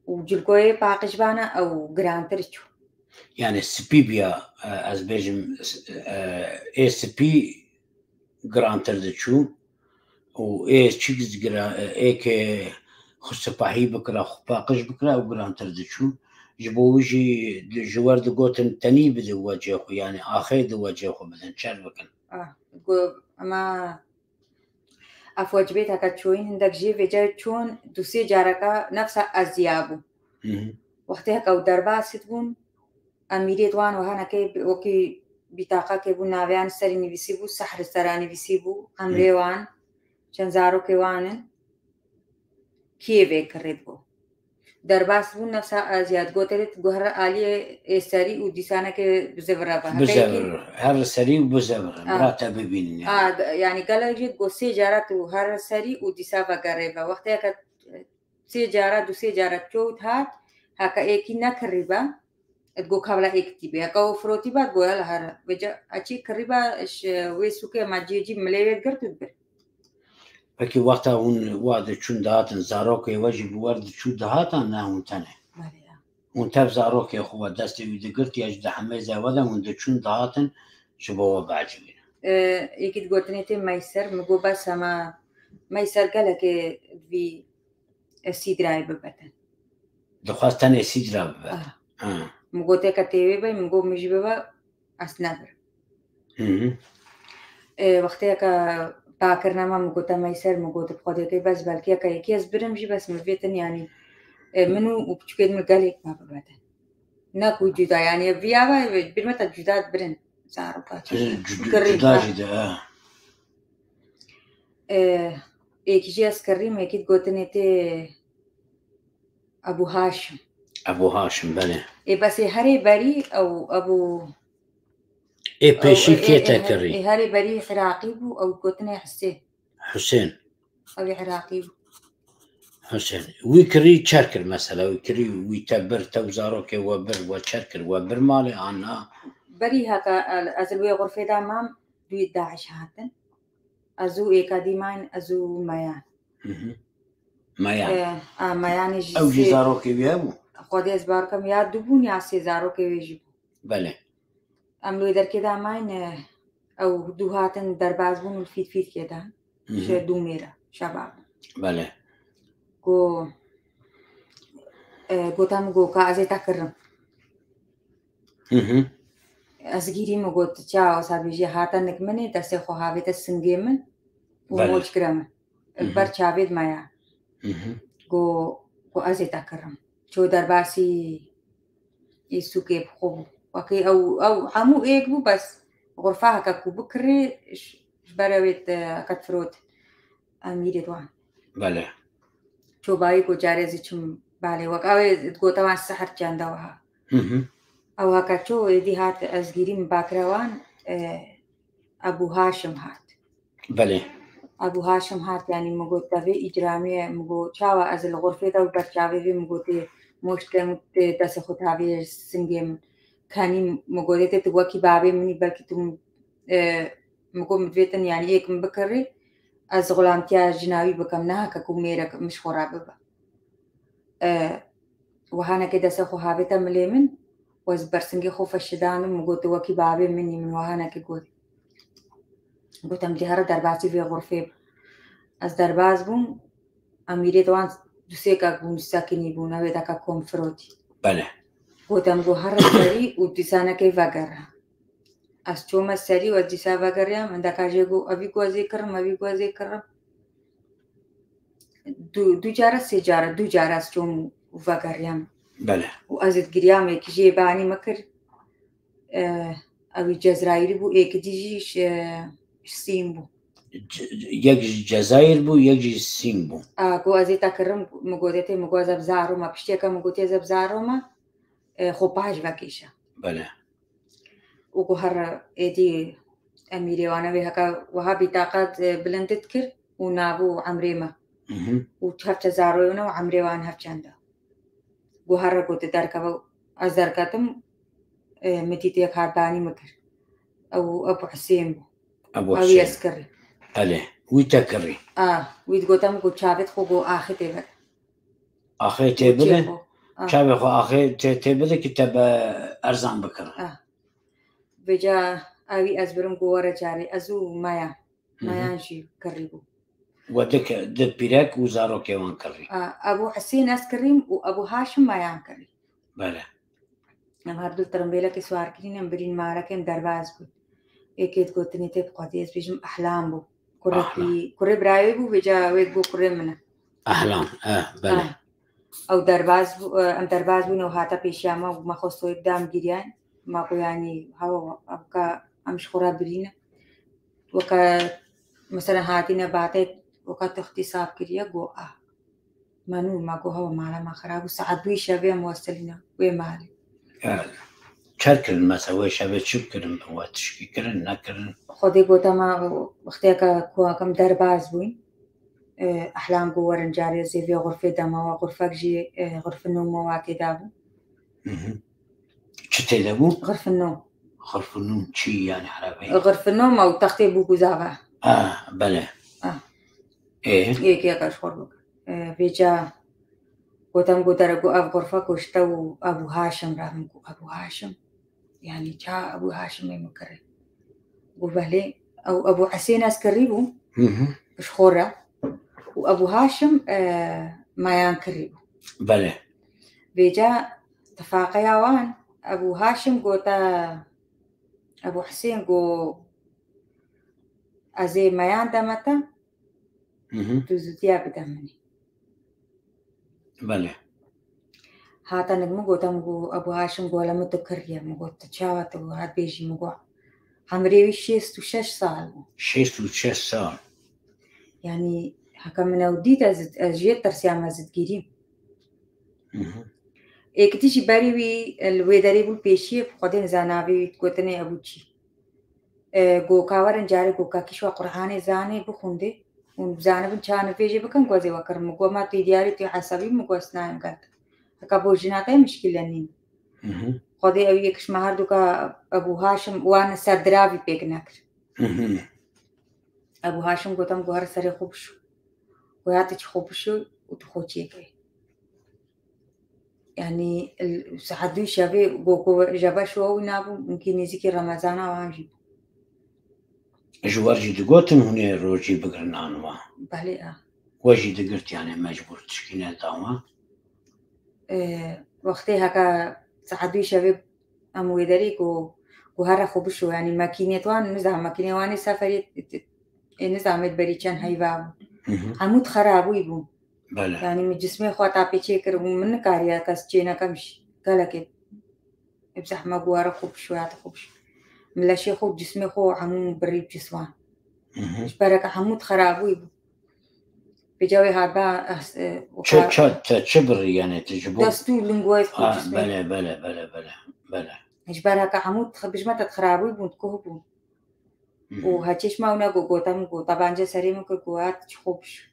û cilkoyê paqij bana ew girantir çû. Yani spî biya, e, ez bêjim, e, ê spî girantir diçû û ê çik gira-, ê ke xwe sipahî bikira, xwe paqij bikira, ew girantir diçû. Ji bo wî jî di-, ji wer digotin tenî bidin wecê xwe, yani axê di wecê xwe bidin, çer bikin. Ah, go-, ema ev wecibê heke çûyîn hindek jê vêce çûn du sê careka nefsa eziya bû. Hı hı. Wextê heke ew derbas dibûn, Emîrê di wan wiha nekê wekî bîtaqekê bû, navê wan serî nivîsî bû, sehr li sera nivîsî bû, emrê Hı. wan, çend zarokê wan in. Kiyê vê kirê digo. Derbas bû nefsa eziya, digote lê tu guhere aliyê ê serî û dîsaneke bi zevire ve. Bi Heke yekî zevir, her serî û bi zevir. Ah. Bira te bibînin yani. Ah, d-, yani gelek jî digo sê cara tu her serî û dîsa vegerê ve. Wextê ke sê cara, du sê cara çewt hat, heke êkî nekirî be, digo kavla êk tî be. Heke o firotî be, digo yala here. Vêca açî kirî be, ji wê sûkê me cê cî milê wê digirt û dibir. Peki wexta hûn wa diçûn dihatin, zarokê we jî bi we re diçû dihatan, ne hûn tenê? Belê ya. Hûn tev zarokê xwe we destê wî digirt ya ji di hemêza we de hûn diçûn dihatin ji bo we biecibînin? E, yekî digotinê tê Meyser, min got bes hema Meyser gelekê divî, e, sîdrayê bibe te. Dixwest tenê sîdra bibe. Ah. Ha. Min got tê ke tê wê be, min got min jî bibe, ez nebirim. Hı hı. E, wextê ke pakirina me, min gote Meyser, min got bi Xwedê ke bes belkî yeke yekî ez birim jî, bes min vêtin yanî E, min û, û piçûkên min gelek me bibedin. Ne ku cuda, yani, viya ve bir me te cuda birin. Zaroka çi? Cuda jî de, ha. E, êkî jî ez kirîm, êkî gotinê tê Ebu Haşim. Ebu Haşim, belê. Ê, bes ê herê berî ew Ebu Ê pêşî kê te kirî? Ê herê berî Iraqî bû, ew gotinê Husên. Husên. Ew ê Iraqî bû. Husên. Wî kirî çer kir mesela, wî kirî, wî te bir, te û zarokê we bir, we çer kir, we bir malê an na? Berî heta ez li wê xurfê de mam, dûyî DAIŞ hatin. Ez û êka dî mayîn, ez û Meyan. Hı hı. Meyan. E, a, Meyanê jî Ew jî sê zarokê wî hebû? Xwedê ez bar kim, ya du bûn ya sê zarokê wê jî bû. Belê. Em li wê derkê de mayîn, e, ew du hatin derbas bûn û li Fîtfîtkê de. Hı hı. Ji Dûmê re, şebab. Belê. Ku, e, gote min, got ka ez ê te kirim. Hı hı. Ez gîrî, min got, çawa wisa bêjî, hate nik min ê, destê xwe havête singê min û Belê. Moç kire min. Hı hı. Li ber çavê di me ya. Hı hı. Got, got ez ê te kirim. Ço derbasî ê sûkê bi xwe bû. Wekî ew, ew hemû êk bû, bes xurfa heke ku bikirî, ji, ji ber ew ê te heke difirot. Emîrê wan. Belê. Çobayî ku carê ez ê çim balê, wek ew ê digote wan sihir çende wiha. Hı hı. Ew heke ço êdî hat ez gîrî, min bakire wan, e, Ebû Haşim hat. Belê. Ebû Haşim hat, yanî min got, te vê îcramê ye, min got, çawa ez li xurfê de û ber çavê vê, min gotê, moştke min tê destê xwe tavê singê min. Kenî min gotê, tê tu wekî bavê min î, belkî tu, e, min got, min divê te, yanî êk min bikirî, ez xulamtiya jina wî bikim, ne heke ku mêrek min ji xwe re bibe. E, wihanekê destê xwe havête milê min, ez bersingê xwe feşidandim, min got, tu wekî bavê min î, min wihanekê got. Gotem, dê here derbasî vê xurfê bû. Ez derbas bûm, emîrê wan du sê kek bûn, sekinî bûn, ew ê deka kom firotî. Belê. Gotem, got, here serî û dîsanekê vegere. Ez çûme serî û ez dîsa vegeriyam, hindeka jê got, evî ku ez ê kirim, evî ku ez ê kirim. Du, du care, sê care, du care ez çûm û vegeriyam. Belê. Û ez ê digiriyam, êkî jê banî min kir. E, ew ê Cezrayîlî bû, êkî dî jî ji, ji Sîn bû. Ce-, yek ji Cezayir bû, yek jî Sîn bû. A, ku ez ê te kirim, min gotê tê, min got ez ê bi zaro me, piştiyeke min gotê ez ê bi zaro me, e, xwe paş vekêşe. Belê. Û ku her êdî emîrê wan e, wê heke wiha bîtaqet, e, bilind dikir û nav û emrê me. Mhm. Û hevçe zaroyê wan û emrê wan hevçend e. Ku here ku tu derkeve, ez derketim, e, min dît yek hat banî min kir. Ew Ebu Husên bû. Ebu Ew Husên. Yê ez kirî. Belê. Wî te kirî. A, wî digote min ku çavê xwe ku axê tê bide. Axê tê bide? Çavê xwe axê tê, tê bide ki te be erzan bikire. A. Vêca ewî ez birim ku were carê, ez û Meyan. Hı hı. Meyan jî kirî bû. We di ke-, di pîrek û zarokê wan kirî. A, Ebu Husên ez kirîm û Ebu Haşim Meyan kirî. Belê. Em her du tirimbêlekê siwar kirîn, em birîn marekê, em derbas bûn. Êkê digotinê tê bi Xwedê ez bêjim Ehlam bû. Kurê Ehlam. Pî-, kurê birayê bû, vêca wê got kurê min e. Ehlam, e, belê. Ha. Ew derbas bû, e, em derbas bûn, ew hate pêşiya me û me xwe soyê da em giriyan. Me got, yanî, hewa, ev ka em ji xwe re birîne. Weke, mesela, hatîne batê, weke tu ixtîsab kiriye, got, a. Me nû, me got, hewa mala me xirab bû, saet duyê şevê em wesilîne wê malê. Ya, çer kirin, mesela, wê şevê çi kirin, we tişkî kirin, nekirin? Xwedê gote me, wextêke ku em derbas bûyn, e, Ehlam got, werin carê ez ê vê xurfê de me, we xurfek jî, e, xurfin nû me wa tê de bû. Mhm. Çi tê de bû? Xurfin nû. Xurfin nû çi yani erebeyî? Xurfin nû me û textê bû ku zava. A, belê. A. Ê? Ê, kê qeş xor bik. E, vêca gotem, got, dere, got, ev xurfe ku ji te û Ebû Haşim re, min got, Ebû Haşim? Yanî ça Ebû Haşimê min kirî? Got, belê, ew Ebû Husên ez kirî bû, Hı hı. Ji xwe re. Û Ebû Haşim, e, Meyan kirî bû. Belê. Vêca tifaqeya wan, Ebû Haşim gote, Ebû Husên got, ez ê Meyan deme te, Hı hı. Tu zûtiya bide min ê. Belê. Hate nik min got, em got, Ebû Haşim got, "Wele min tu kiriye." Min got, "Tu çawa tu hat bêjî?" Min got, "Emrê wî şêst û şeş sal bû." Şêst û şeş sal. Yanî heke min ew dît, ez, ez jê tirsiyam, ez digirîm. Mhm. Êkitî jî berî wî, li wê derê bû pêşiyê, Xwedê nizane navê wî, gotinê Ebû çî. E, goka werin carê goka kî şwa Qur'anê zanê bixwendê û bizanibin çawa nivêjê bikin, gozê we kirin. Min got, "Ma tu yê diyarî, tu yê esebî?" Min got, "Ez nayêm gel te. Heka bo jina te mişkîle nîn." Mhm. Xwedê ew yek ji me herduka Ebû Haşim wan ser diravî pêk nekir. Mhm. Ebû Haşim got, "Em got, here serê xwe bişo." Got, "Ya tu çi xwe bişo û tu xwe çêkey." Yanî, il-, saet duyê şevê go ku jebe şiwa wî nabû, hinkî nêzîkî Remezana wan jî bû. Ji we jî digotin hûn ê rojî bigirin an wa? Belê, a. We jî digirt, yanî mecbûr tişkî neda wan? Ee, wextê heke saet duyê şevê em wê derê ku, ku here xwe bişo, yanî makînê wan, nizam, makînê wan ê seferê, ê nizamê berî çend heyva bû. Hı hı. Hemû dixerabûyî bû. Bele. Yanî min cismê xwe ta pê çêkir û min nikariya kes çê nekem jî. Gelekê bi zehmet guwara xwe bişo ya xwe bişo. Min leşê xwe û cismê xwe hemû birî bi ciswan. Hı hı. Ji bereke hemû dixerabûyî bû. Pêca wê hat ba, eh, eh, Çi, weka çi, te çi birî, yanî tu ji bo? Dest û lingwayê xwe, Ah, cismê. Bele, bele, bele, bele, bele. Ji bereke hemû dix-, bi zehmet dixerabûyî bûn, dikoh bûn. Hı hı. Û heçê ji me ew ne got, gote min got, tebence serê min kir, got, "Hat çi xwe bişo."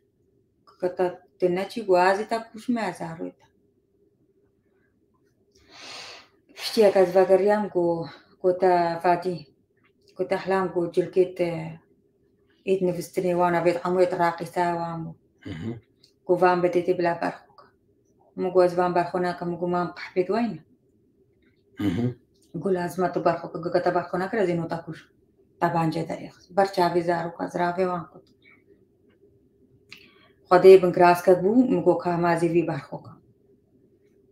Kata te neçî, got, "Ez ê te kuşme, ez zaroyê te." Piştiyek ez vegeriyam, got, got, "Te Fatî, got, te hlam, got, cilkê te êt nivîstinê wan, avêt hemû êt raqîsa wan bû." Hı hı. Got, "Van bidê tê bila berxwe ke." Min got, "Ez van berxwe nakim." Min got, "Mam qehpê duwayne." Hı hı. Got, "Lazim e tu berxwe ke, gika te berxwe nekir, ez ê nota kujim." Tebence derêxist. Ber çavê zaroka ziravê wan kut. Xwedê bingiraskek bû, min got, "Ka ma ez ê vî berxwe kim."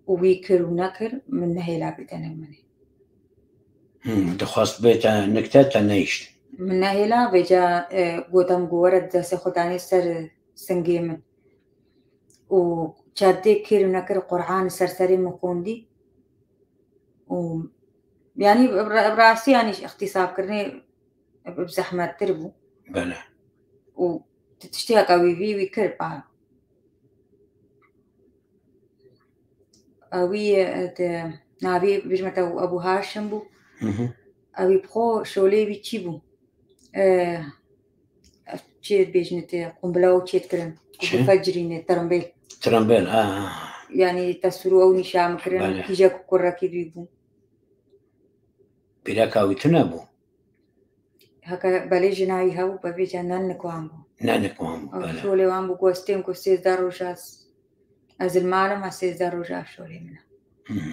Û wî kir û nekir, min nehêla bête nik min ê. Hmm, dixwest bête nik te, te nehişt. Min nehêla, vêca, e, gotem, got, "Were destê xwe danê ser singê min." Û çendê kir û nekir Qur'an ser serê min xwendî. Û, yanî, bi ra-, bi rastî, yanî, îxtîsabkirinê bi, bi zehmettir bû. Bele. Û ti-, tiştê heke wî vî, wî kir pa. Ewî, e, te, navê bijme te Ebû Haşim bû. Hı hı. Ewî bi xwe şolê wî çî bû? E, ev çi bêjinê te, qumbila û çê dikirin. Çi? Bifecirîne, tirmbêl. Tirmbêl, ha, ha. Yanî te sûrû ew nîşan kirin, Bele. Kîjek û kurekî wî bû. Pîreka wî tune bû? Heke belê jina wî hebû, bevêca ne nik wan bû. Ne nik wan bû, Ew bele. Şolê wan bû, gostên ku sêzdeh roja ez, ez li mal im, ez sêzdeh roja ev şolê min e. Hmm.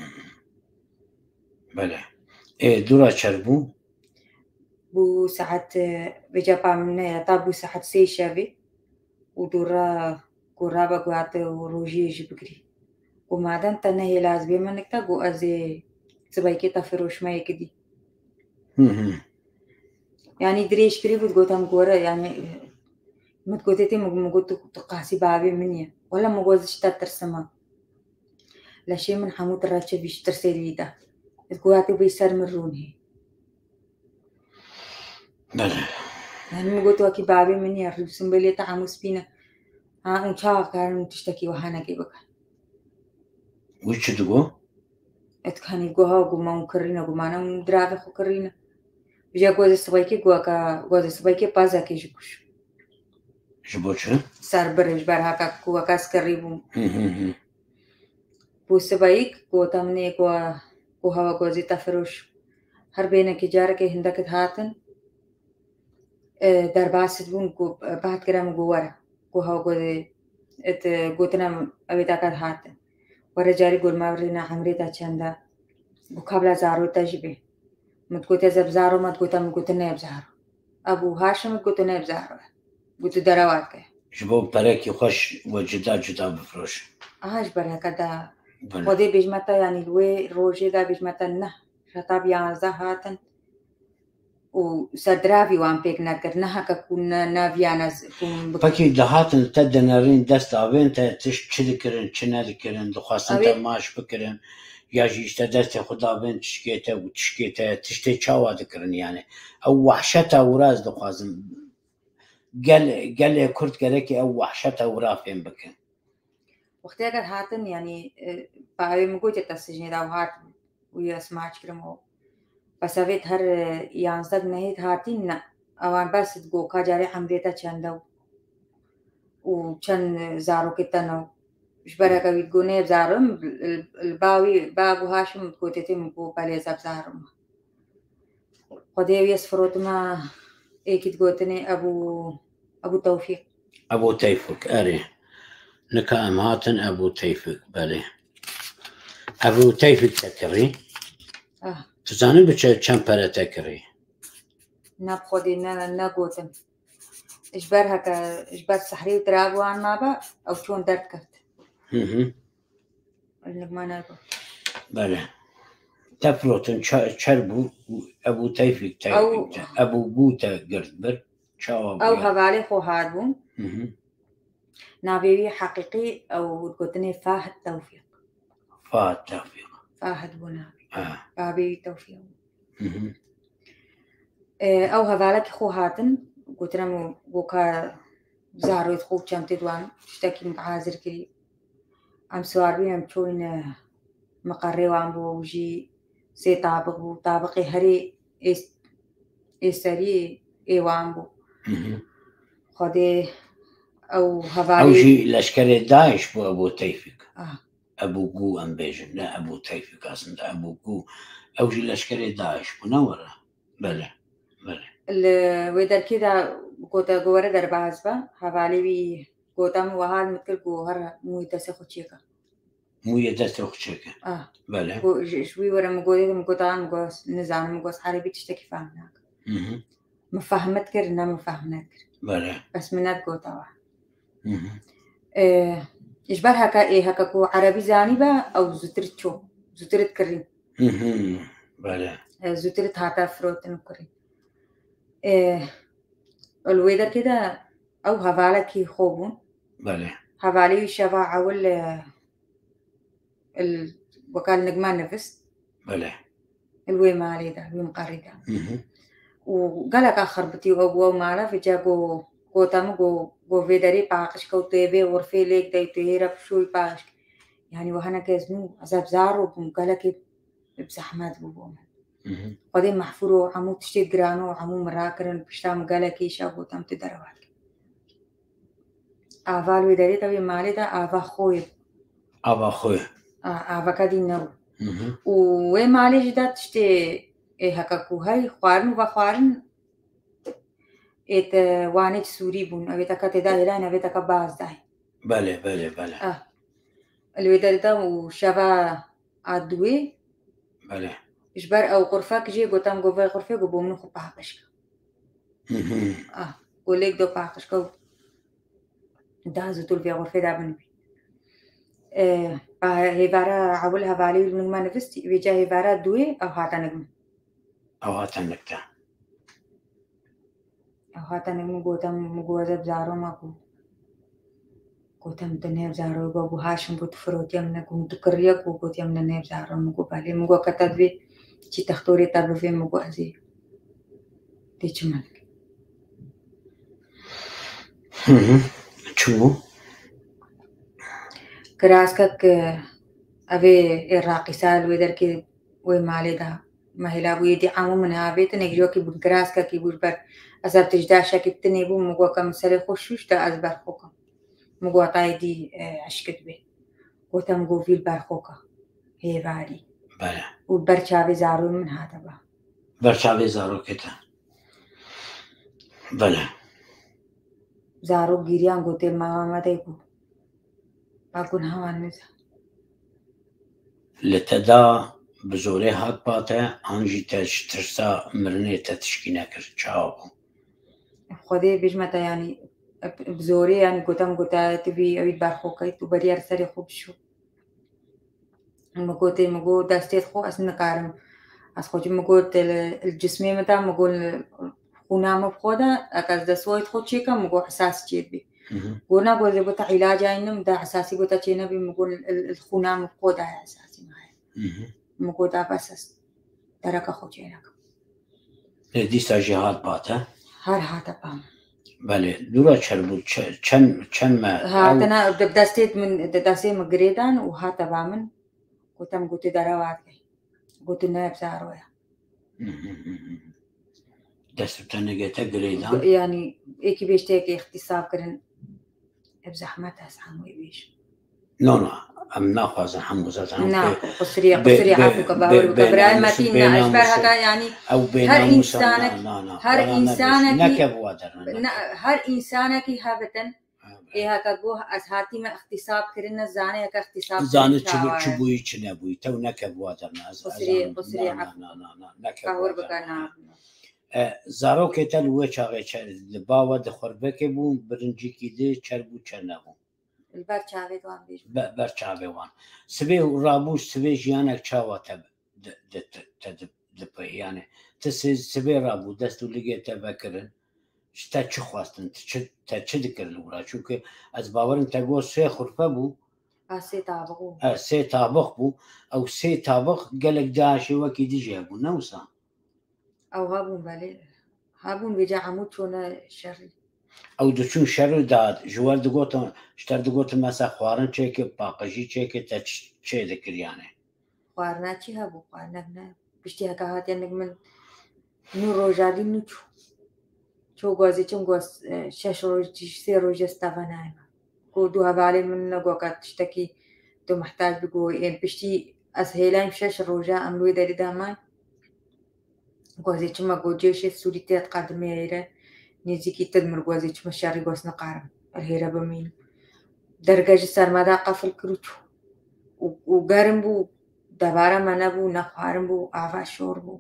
Bele. Ê, dûra çer bû? Bû saet, e, vêca pa min ne, ya ta bû saet sê şevê û dûra ku rabe ku hate û rojiyê jî bigirî. Ku madem te nehêla ez bême nik te, ku ez ê sibeykê te firoşme yekî dî. Hı hı. Yanî dirêj kirî bû, gotem ku were, yanî, min gotê tê, min, min got, tu, tu qasî bavê min ye. Wele min got, ez ji te tirsime. Leşê min hemû direçe vî ji tirsê wî de. Ez got, tu bê ser min rûnê. Bele. Yanî min got, wekî bavê min ye, rû simbêlê te hemû spî ne. Ha, hûn çawa karin tiştekî wiha nekê bikin? Wî çi digo? Et kanî goha guma hûn kirîne, gumane hûn diravê xwe kirîne. Vêca gozê sibeykê, goka, gozê sibeykê pazekê ji kuş. Ji bo çi? Ser bir, ji ber haka ku weka ez kirî bûm. Hı hı hı. Bû sibeyik, gote min ê ku, ku hewa gozê te firoş. Her bênekê carekê hindek dihatin, e, derbas dibûn ku, e, behet kire min ku were. Ku hewa gozê, e, te gotine min, ew ê deke dihatin. Were carî got ma rêna emrê te çend e. Ku kabla zarû te jî bê. Min digot ez ê bi zarû me, digote min gotin ne bi zarû. Ebû Haşim digot ne bi zarû. Got tu derewa dike. Ji bo perekî xweş we cuda cuda bifiroşin. Aha, ji ber heke de Bele. Xwedê bêjme te, yanî li wê rojê de bêjme te neh, heta bi yanzdeh hatin. û serdiravî wan pêk nekir, ne heke ku ne, ne viyane z-, ku min bik- Pekî dihatin te dinerîn dest avên te tişt çi dikirin, çi nedikirin, dixwestin te Avê- maç bikirin, ya jî işte destê xwe davên tişkê te û tişkê te tiştê çawa dikirin yani. Ew wehşeta wira ez dixwazim. Gel, gelê Kurd gerekê ew wehşeta wira fêm bikin. Wextê eger hatin, yanî, e, pa ew ê min gotê te sijnê de û hat û ez maç kirim û pesevêt her, e, yanzdeh nehêt hatîn ne. Ewan bes digo ka carê emrê te çend e û çend, e, zarokê te ne. Ji ber heke wî digo nê zarim, li, li ba wî, ba Ebû Haşim gotê tê min ku belê ez ev zarim. Xwedê wî ez firotime êkî digotinê Ebû, Ebû Tewfîq. Ebû Tewfîq, erê. Nika em hatin Ebû Tewfîq, belê. Ebû Tewfîq te kirî? Ah. Tu zanî bi çe-, çend pere te kirî? Ne bi Xwedê, ne, ne gotin. Ji ber heke, ji ber sehrê û dirab wan mabe, ew çûn derdikevt. Hı hı. Li Nigmana bû. Belê. Te firotin ça-, çer bû, Ebû Tewfîq te, Ew- Ebû Gû te girt bir. Çawa bû Ew ya? Hevalê xwe hat bûn. Hı hı. Navê wî heqîqî ew gotinê Fahid Tewfîq. Fahid Tewfîq. Fahid bû navê. Ha. Bavê wî Tewfîq bû. Hı hı. E, ew hevalekî xwe hatin, gotin em û goka zarokê xwe û çentê wan tiştekî min hazir kirî. Em siwar bûn, em çûn, e, miqerê wan bû, ew jî sê tabiq bû. Tabiqê herê ê, ê serî ê wan bû. Hı hı. Xwedê ew Ew hevalê jî leşkerê DAIŞ bû, Ebû Tewfîq. Ah. Ebû Gû em bêjin, ne Ebû Tewfîq aslında, Ebû Gû. Ew jî leşkerê DAIŞ bû, ne were? Belê, belê. Li wê derkê de gote ku were derbas be, hevalê wî gote min wiha min kir ku her mûyê destê xwe çêke. Mûyê destê xwe çêke. Ah. Belê. Ku ji, ji wî were min gotê, min gota, min got, nizanim, min got, erebî tiştekî fehm nakim. Hı hı. Min fehm dikir, ne min fehm nedikir. Belê. Bes min nedgota we. Hı hı. E, ji ber heke, ê heke ku erebî zanî be, ew zûtir çû, zûtir dikirî. Hı hı. Belê. E, zûtir hate firotin û kirî. E, li wê derkê de ew hevalekî xwe bûn. Belê. Hevalê wî şeva ewil, e, il, weka li Nigma nivist. Belê. Li wê malê de, wî miqerî de. Hı hı. Û gelek axir bitî ew bû ew mala, vêca go, gota min go, go vê derê paqij ke û tu yê vê xurfê lêk dey, tu yê re pişûyî paqij ke. Yanî we hineke ez nû, ez ev zaro bûm, gelekî bi zehmet bû bo min. Hı hı. Xwedê mehfûr û hemû tiştê giran û hemû min rakirin, pişta min gelekî îşa gotam tu derevat ke. Ava li wê derê de wê malê de ava xwe ye. Ava xwe. A, aveke dî nebû. Hı hı. Û wê malê jî de tiştê ê heke ku hey xwarin û vexwarin ê te wanê sûrî bûn. Ew ê te ke tê de hêlayne, ew ê te ke baz dayê. Belê, belê, belê. A. Li wê derê de û şeva a duwê. Belê. Ji ber ew xurfek jê gotam, go vê xurfê go bo min xwe paqij ke. Hı hı. Ah, go lêk do paqij ke û da zû tu li vê xurfê de bin bî. E, pa hêvara ewil hevalê wî li min nivistî, vêca hêvara duwê ew hate nik min. Ew hate nik te. Ew hate nik min gotem, min got ez ê bi zaro me ku. Gotem tu nêv zaro, go bû Haşim got tu firotiye min, ku min tu kiriye ku gotiye min nêv zaro, min got belê, min got ke te divê çî textorê te bivê, min got ez ê tê çi min. Hı hı. Çi bû? Kiraskek, e, ev ê Iraqî sar li wê derkê wê malê de me hêla bû, êdî hemû min avêtin, êk ji wekî bûn kiraskekî bû ji ber ez ev tijda şekî tinê bûm, min got ke min serê xwe şûş de ez ber xwe kim. Min got êdî, e, eşkit bê. Gotem got vî li ber xwe ke. Hêvarî. Bele. Û ber çavê zaroyê min hate ba. Ber çavê zarokê te. Bele. Zarok gîriyan gotê mama me de ku. Ba gunha wan niza. Li te da bi zorê hat ba te, an jî te ji tirsa mirinê te tişkî nekir? Çawa bû? Xwedê bêjme te, yanî bi zorê, yanî gotem, gote tu vî ewî berxwe key, tu beriya li serê xwe bişû. Min gotê, min got destê xwe ez nikarim Ez xwe min got, li, li cismê min de, min got, xûna min bi xwe de, eke ez destwayê xwe çêkim, min got, esas çêdibê. Hı hı. Got, na, got, ez got, îlaca înim de esasî got, çê nebî, min got, li, li xûna min bi xwe de heye esasî me heye. Hı hı. Min got, da bes ez dereka xwe çênekim. Ê, dîsa jî hat bate? Her hate ba min. Belê, dûra çer bû, çe-, çend, çend me? Hatine, ew di destê min, di destê min girêdan û hate ba min. Gotim, gotê dere vadikey. Gotin, ne, bi zaroya. Hı hı hı hı. Dest û tenê te girêdan? Yanî, êkî bêjteyekê îxtîsab kirin. Ev zehmet e, ez hemû wê bêjim. No, no, em naxwazin hemû zaten. Na, qusirî, qusirî, efû ke, bawer bike, birayê me tî, na, ji ber heka, yanî, her însanek, her însanekî, neke bi wa derna, her însanekî hebitin, ê heke goh ez hatîme îxtîsab kirine, zane heke îxtîsab kirin çawa ye. Zane çi bûyî, çi nebûyî, tew neke bi wa derna. Qusirî, qusirî, efû. Na, na, na, neke bi wa derna. E, zarokê te li wê çaxê çer, li ba we di xurbekê bûn, birincîkî di çer bû, çer nebû? Li ber çavê wan bêjim. Be-, ber çavê wan. Sibê rabû, sibê jiyanek çawa te di, di, te, te di, dipê? Yani, ti si-, sibê rabû, dest û ligê te vekirin, ji te çi xwestin, ti çi, te çi dikir li wira? Çunke ez bawerim te got sê xurfe bû. Ha, sê tabix bû. E, sê tabix bû. Ew sê tabix gelek DAIŞê wekî dijî hebû, ne wisa? Ew hebûn, belê. Hebûn, vêca hemû çûne şerî. Ew diçûn şerî de, ji we digotin, ji te digotin, mesela xwarin çêke, paqijî çêke, te çi, çê dikir yani? Xwarina çi hebû, xwarina ne. Piştî heke hatiye nik min nû roja dî nû çû. Ço gazê çim got, e, şeş roj, sê roj ez teva nayme. Ku du hevalên min ne goka tiştekî tu mihtac bi ku ên piştî ez hêlayim şeş roja em li wê derê de may. Gozê çima gocêşê Sûrî tê diqedimê hêre, nêzîkî tu dimir gozê çima şerî gos niqarim. Er hêre bimînim. Derge ji ser me de qefil kir û çû. Û, û gerim bû, debara me nebû, ne xwarin bû, ava şor bû.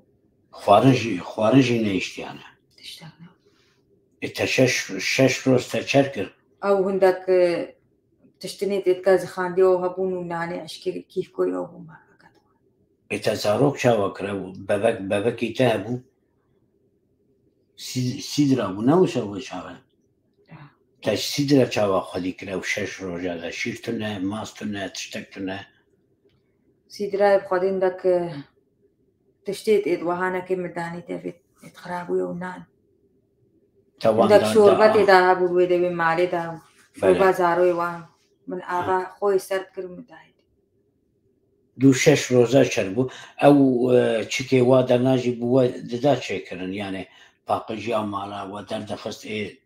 Xwarin jî, xwarin jî nehiştiyane. Tiştek ne. Ê te şeş, şeş roz te çer kir? Ew hindek, e, tiştinê tê dika zixandiya û hebûn û nanê eşkê kîfkoyê ew bû me. Ê te zarok çawa kir? Ew bebek, bebekî te hebû? Sî-, sîdra bû, ne wisa wê çaxê? Ya. Te sîdra çawa xwedî kir ew şeş roja de? Şîr tune, mast tune, tiştek tune? Sîdra bi xwedî hindek, e, tiştê êd wehane ke min danî te vê êd xirabûye û nan. Te wan hindek da, şorbe da. Tê de hebû wê de wê malê de. Belê. Şorba zaroyê wan. Min ava xwe yê ser kir û min dayê. Du şeş roza çer bû. Ew, e, çikê wa derna jî bi we dida çêkirin. Yani paqijiya mala we derdixist ê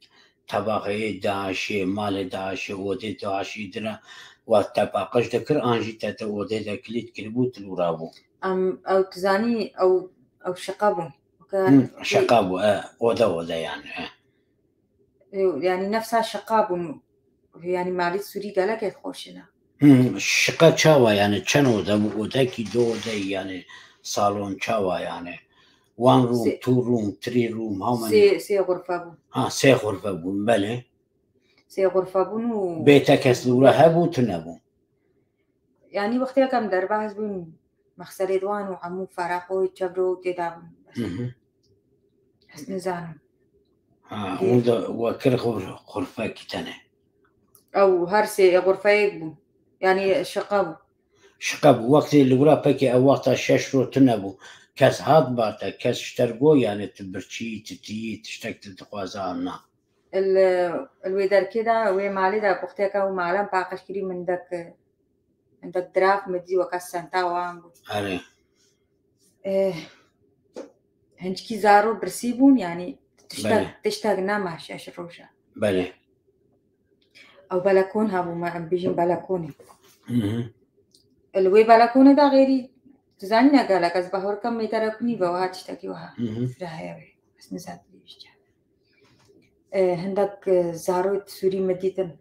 tebaxê ê DAIŞê, malê DAIŞê, odê DAIŞê dira we te paqij dikir, an jî te te odê de kilît kiribû, tu li wira bû. Em, ew tu zanî, ew, ew şiqa bûn. Weke Hmm, şiqa bû, e, ode ode yani, e. Ew, yani nefsa şiqa bûn. Yani malê Sûrî gelek ê xweşin e. Hmm, şiqa çawa yani, çend ode bû, odekî du ode yani salon çawa yani? One room, Sê- two room, three room, how many? Sê, sê xurfe bûn. Ha, sê xurfe bûn, belê. Sê xurfe bûn û Bê te kes li wira hebû, tu nebû? Yani wextê em derbas bûn, mexselê di wan û hemû feraxo çevro tê de bûn. Hı hı. Ez nizanim. Ha, Dê- hûn de we kir xur-, xurfekî tenê. Ew her sê xurfeyek bû. Yani şiqa bû. Şiqa bû. Wextê li wira pekê ew wexta şeş ro tune bû. Kes hat ba te, kes ji te re got, yani tu birçî, tu tiyî, tiştek tu dixwaze an na? Li, li wê derkê de, wê malê de, wexteke û malan paqij kirî min dek, min dek diraf min dî weke senta wan bû. Erê. Eh, hincikî zaro birsî bûn, yani tiştek, Belê. tiştek nema şeş roja. Belê. Ew belekon hebû me, em bêjin belekonê. Hı hı. Li wê belekonê de xêrî, tu zanî ne gelek, ez bahor kem mêterek û nîv e, wiha tiştekî wiha. Hı hı. Sira heye wê. Ez nizam bêjim. E, hindek, e, zarok Sûrî min dîtin.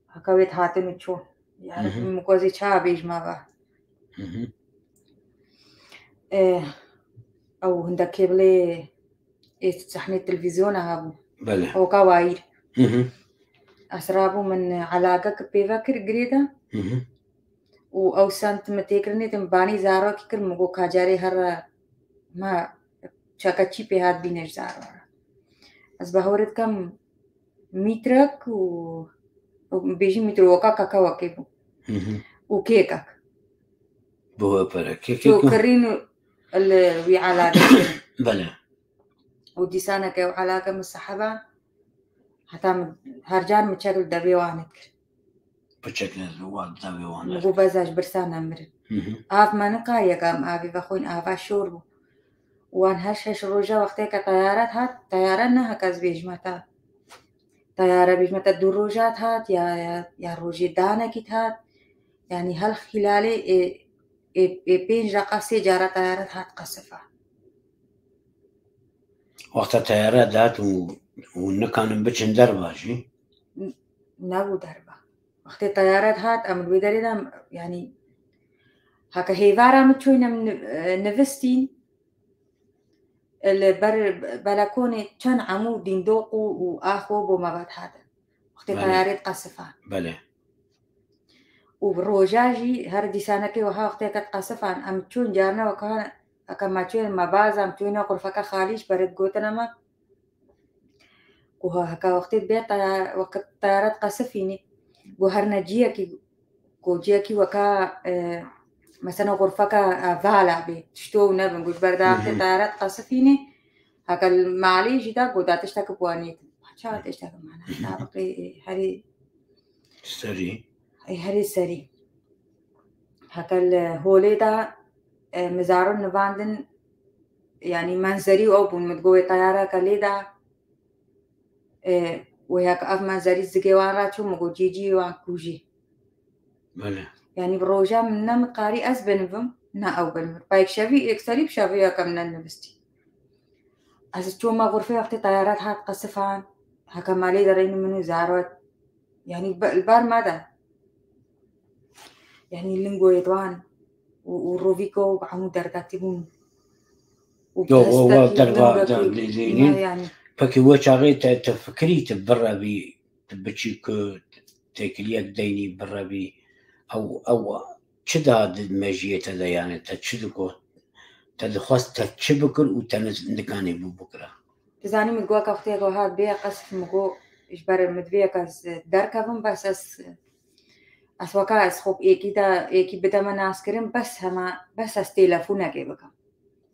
Heka wê dihatin û çûn. Yani, Hı hı. min gozê çawa bêjim ava. Hı hı. E, ew hindek kêbilê ê sahnê televîzyona hebû. Belê. Hoka wayîr. Hı hı. Ez rabû min elagek pê ve kir girê de. Hı hı. Û ew sent min têkirinê de min banî zarokî kir, min got ka carê here Ma çeka çî pê hat bîne ji zarora. Ez bawer dikim mîtrek û, û bêjî mîtro weka kaka wekê bû. Û kêkek. Bi we pere. Kê- Ço kê- kirîn û li wî elade. Belê. Û dîsaneke ew elake min seheba heta min her car min çek li devê wan dikir. Piçek li wan devê wan Min der. got beza ji birsa nemirin. Hı hı. Av me niqariye ka em avê vexwin, ava şor bû. Wan her şeş roja wextê ke teyaret hat, teyare ne heke ez bêjime te. Teyare bêjime te du rojat hat ya, ya, ya rojê danekî hat. Yani hel xîlalê ê, ê, ê pênc deqa sê cara teyaret hat qesifa. Wexta teyare dat û, û nikanin biçin derva jî. Nebû derva. Wextê teyaret hat, em li wê derê de, yani, heke hêvara min çûyne min ni-, e, nivistîn, e, li ber belekonê çend emû dîndoq û, û axo bo me vet hatin. Wextê Belê. Teyaret qesifan. Belê. Û roja jî her dîsanekê wiha wextê ke qesifan, em çûn carine weka, heke me çûyên me baz, em çûyne xurfeke xalî ji ber gotina me. Ku ha-, heka wextê bê teya-, wextê teyaret qesifînî, ku her ne ciyekî, ku ciyekî weka, e, mesela xurfeka, e, vala bê, tişto û nebin, ku ji ber da wextê Mhm. teyaret qesifînî, heke li malê jî da, ku da tiştek bi wanî. Ça tiştek mana, da biqê, e, herî Serî. Ey herî serî. Heke li holê de, e, min zarok nivandin, yani menzerî ew bûn, min digot wê teyareke lê de, e, wê heke ev menzerî zigê wan re çû, min got cî cî wan kûjî. Belê. Yani bi roja min ne min qarî ez binivim, ne ew binivin. Payek şevî, ekserî bi şevî heke min nenivistî. Ez çûme xurfê wextê teyaret hat qesifan, heke malê de reyni min û zarok. Yani be-, li ber me de. Yani lingoyê wan û, û rovîko û hemû derketî bûn. Û Yo, o, o, kestekî derva, lingekî der-, li-, li-, bûne yani. Peki we çaxê te, te fikirî, te birevî, te biçî ku têkiliyek deynî birevî, ew, ew çi da di mejiyê te de, yani te çi digot? Te dixwest te çi bikir û te ni-, nikanî bû bikira? Dizanî min got ka wextê ku hat bê qesf min got ji ber min divê ka ez derkevim, bes ez, ez weka ez xwe êkî de, êkî bide me naskirin, bes hema, bes ez têlefonekê bikim.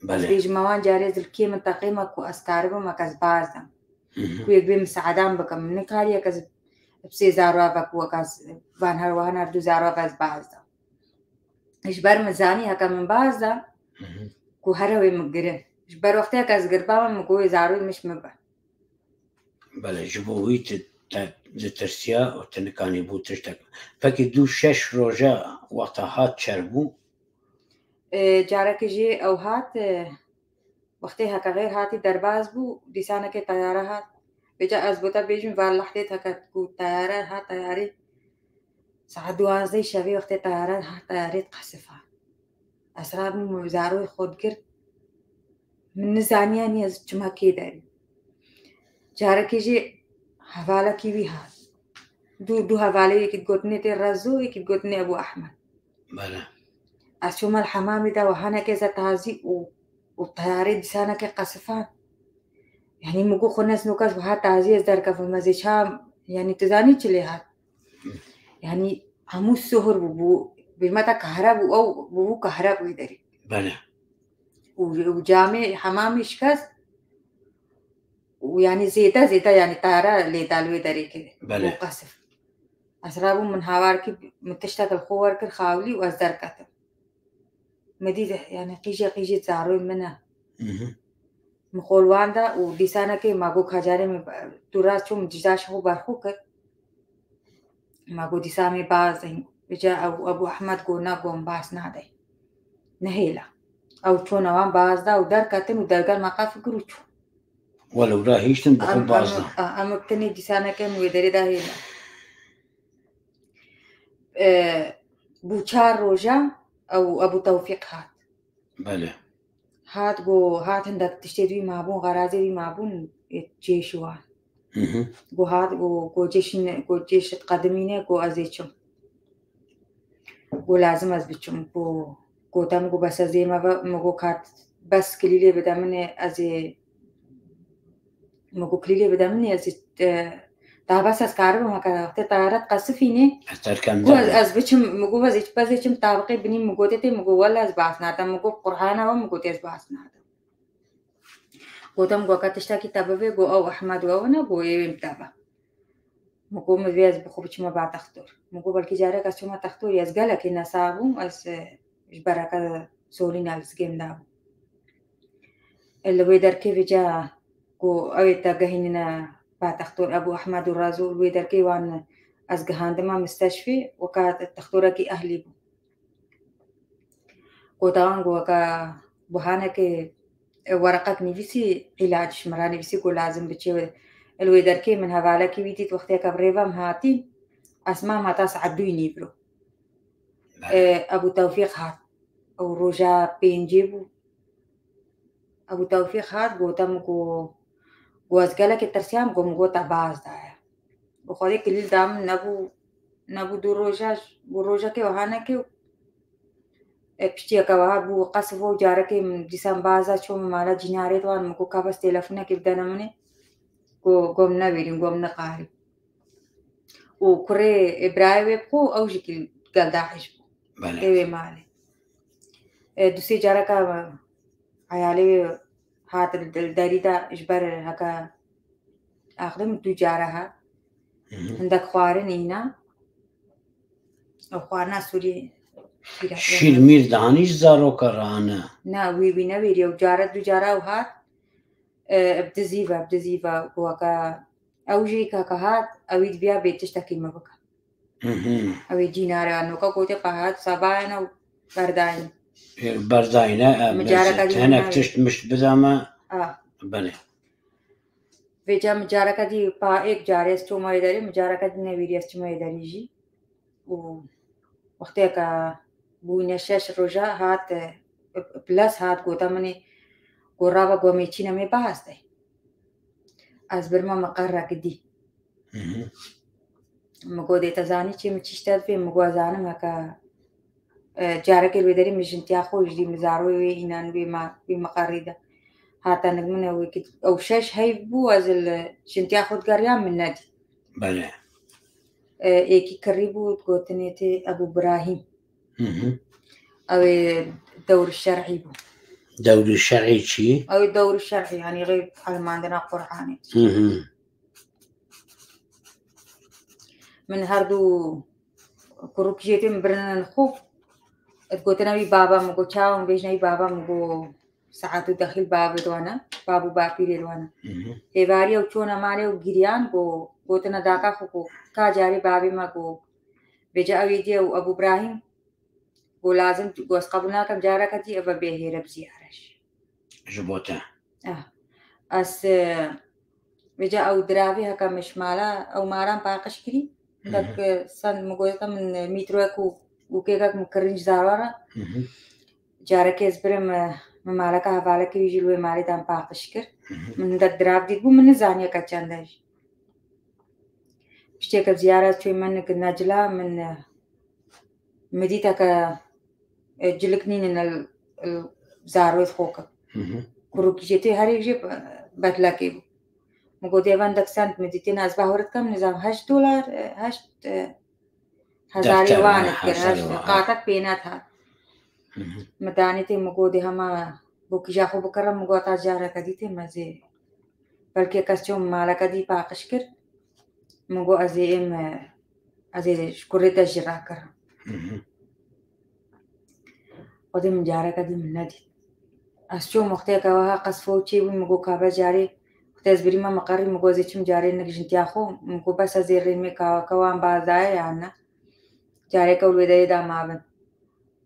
Ez Belê. bêjim me wan carê ez li kê minteqê me ku ez karibim, me ez baz dem. Hı hı. Ku yek bê misaedan bikim. Min nikariye ez bi sê zarwa ve ku wek ez van her, van her du zarwa ve ez baz dem. Ji ber min zanî heke min baz da, Hı hı. ku here wê min girin. Ji ber wextê ke ez girba me, min got wê zarwê min ji min be. Belê, ji bo wî tu te ditirsiya û tu nikanî bû tiştek. Peki du şeş roja wexta hat çer bû? E, carekê jî ew hat, e, wextê heke xêr hatî derbaz bû, dîsanekê teyare hat. Vêca ez bo te bêjim, van lehdê heke ku teyare hat, teyarî saet duwazdeh şevê wextê teyare hat, teyarê qesifa. Ez rabûm û zaroyê xwe digirt. Min nizaniye nî ez çima kê derî. Carekê jî hevalekî wî hat. Du, du hevalê, yekî digotinê tê Rezo, yekî digotinê Ebû Ehmed. Belê. Ez çûme li hemamê de, wehaneke ze tazî û, û teyarê dîsaneke qesifan. Yani min got xwe nesnoka ji wiha tazî ez derkevim, ez ê ça, yani tu zanî çi lê hat? Yani hemû suhur bû, bû, bêjme te kahre bû, ew bû, bû kahre wê derê. Belê. Û, û camê hemamê şikest. Û yani zêde, zêde yani tare lê da li wê derê kir. Belê. Û qesif. Ez rabûm min hawar kir, min tiştek li xwe wer kir, xawlî û ez derketim. Me dît, yani qîje qîje zaroyê min e. Hı hı. Min xwe li wan da û dîsanekê ma got ka carê min tu rast çûm, dîsa ji xwe berxwe kir. Ma got dîsa em ê baz deyn. Vêca Ebû, Ebû Ehmed got ne, got em baz nadey. Nehêla. Ew çûne wan baz da û derketin û dergel me qefil kir û çû. Wele wira hiştin bi xwe Em, baz em, da. a, em tenê dîsaneke em wê derê de hêla. E, bû çar roja ew Ebû Tewfîq hat. Belê. Hat got, hat hindek tiştê wî mabûn, xerazê wî mabûn, ê, cêşî wan. Hı hı. Got hat, got, got cêşî ne, got cêşî qedimîne, got ez ê çim. Got lazim ez biçim, got, gotem, got bes ez ê me ve, min got kat Bes kilîlê bide min ê, ez ê, min got, kilîlê bide min ê, ez ê, e, daha bes ez karibim, heke wextê teyaret qesifînê. Ez terkem Got, ez, ez biçim, min got, ez ê, bes ê çim tabiqê binî, min gotê tê, min got, wele ez bas nadim, min got, Qur'ana we, min gotê ez bas nadim. Gotim, got, ka tiştekî te bivê, got, ew Ehmed we wina, got, ê wê min te be. Min got, min vê ez bi xwe biçime ba textor. Min got, belkî carek ez çûme textorî, ez gelekî nesax bûm, ez, e, ji bereke solîna li zikê min dabû. E, li wê derkê vêca ku ew ê te gehînine ba textor Ebû Ehmed û Razû, li wê derkê wan ez gihandime misteşfî, weka textorekî ehlî bû. Gotawan ku weka buhanekê, e, wereqek nivîsî îlac ji min re nivîsî ku lazim biçê. Li wê derkê min hevalekî wî dît, wextê ke bi rêve min hatî, ez mam heta saet duyî nîvro. Belê. E, Ebû Tewfîq hat. Ew roja pêncê bû. Ebû Tewfîq hat, gote min ku, ku ez gelekî tirsiyam, ku min got te baz daye. Bi Xwedê kilîl da min, nebû, nebû du roja, bû rojekê wiha nekê û, e, piştiyeke wiha bû qesif û carekê min dîsan baza çû min mala cînarê di wan, min got ka bes telefonekê bidene min ê, ku, ku min nebêrîn, ku min niqarî. Û kurê, e, birayê wê bixwe, ew jî kî gel DAIŞ bû. Belê. Ê wê malê. E, du sê careka eyalê wê hat li, li derî de ji ber heke axlim du care ha. Hı hı. Hindek xwarin îna. Ew xwarina Sûrî. Şîr mîr danî ji zaroka rane. Na, wî, wî nevêrî. Ew care, du cara ew hat. E, bi dizî ve, bi dizî ve, weke ew jî keke hat, ew ê dibiya bê tiştekî min bike. Hı hı. Ew ê cînare, noka gote pa hat, sabahene û berdayîn. E, berdayîne, e, Min careka dî hinek ne- tişt mişt bida me. Ah. Belê. Vêca min careke dî pa êk carê ez çûma yê derî, min careke dî nevîrî ez çûma yê derî jî. Û wextê ke bûne şeş roja hat, e, pilas hat gote min ê, ku rava gomê çîne mê biheste. Ez birme meqerrek dî. Hı hı. Min got, dê te zanî çi min çi ji te divê? Min got, ez zanim heke, e, carekê li wê derê min jintiya xwe jî, min zaroyê wê înan wê ma-, wê meqerrî de. Hate nik min ew êkî, ew şeş heyv bû, ez li jintiya xwe digeriyam, min nedî. Belê. E, êkî kirî bû, gotinê tê Ebû Birahîm. Hı hı. Ew ê dewr şer'î bû. Dewr şer'î çi? Ew ê dewr şer'î, yanî rê elmandina Qur'anê. Hı hı. Min her du kuruk jê tê min birinin xwe. Et gotina wî baba min got, çawa min bêjine wî baba min got, saet û dexîl bavê dwana, bab û bapîrê dwana. Hı hı. Hêvarî ew çûne malê û giriyan, got, gotina daka xwe, got, ka carê bavê me, got, vêca ew ê diye û Ebû Birahîm, got, lazim, got, ez qebûl nakim, careke dî eve bê hêre bi ziyare jî. Ji bo te. Eh. Ez, e, vêca ew diravî heke min ji mala, ew maran paqij kirî. Hı hı. Dek, e, sen min gote min, e, mîtroyek û, û kêkek min kirin ji zarwa re. Hı hı. Carekê ez birim, e, min maleka hevalekê wî jî li wê malê dan paqij kir. Hı hı. Min hindek dirav dît bû, min nizaniye ke çend e jî. Piştê ke ziyara çûyî min ki Necla, min, e, min dît ke, e, cilik nînin li, li zarwê xwe ke. Hı hı. Kurukî jê tê herê jê, e, betlekê bû. Min got, dê van dek sent min dîtîne, ez bahwir dikim, nizam heşt dolar, e, heşt, e, hezarê Defter, wan ha, kir, hezarê heşt wan, ha. Qatek pênet hat. Hı hı. Min danê tê, min got, dê hema bo kîja xwe bikirim, min got, ta careke dî tê mezê. Belkî kes çû maleke dî paqij kir. Min got, ez ê êm, ez ê ji kurê te jî rakirim. Hı hı. Xwedê min careke dî min nedît. Ez çûm wexteke wiha qesfo çêbû, min got, ka be carê, wextê ez birîme meqerî, min got, ez ê çim carê nik jintiya xwe, min got, bes ez ê rêmê ka, ka wan baz daye yan ne. Careke wê derê da mabin.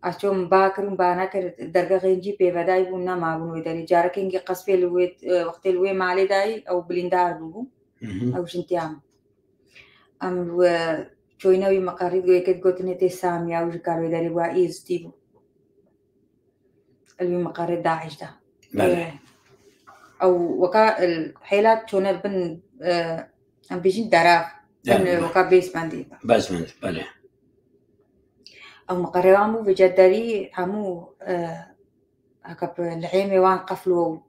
Ez çûm ba kirim, ba nekir, dergehên cî pê vedayî bûn, nemabûn wê derê. Carekê hingî qesfê li wê, e, wextê li wê malê dayî, ew bilîndar bûbû. Hı hı. Ew jintiya min. Em li we çoyne wî meqerî, wê yekê digotinê tê Samiya, ew ji kar wê derê bû, Êzidî bû. Li wî meqerê DAIŞ de. Belê. E, ew weka, e, hêla çûne bin, e, em bêjin derav. Bin, evet, weka basement. Basement, belê. Ew meqerê wan bû, vêca derî hemû, e, Heke bi lihêmê wan qeflo û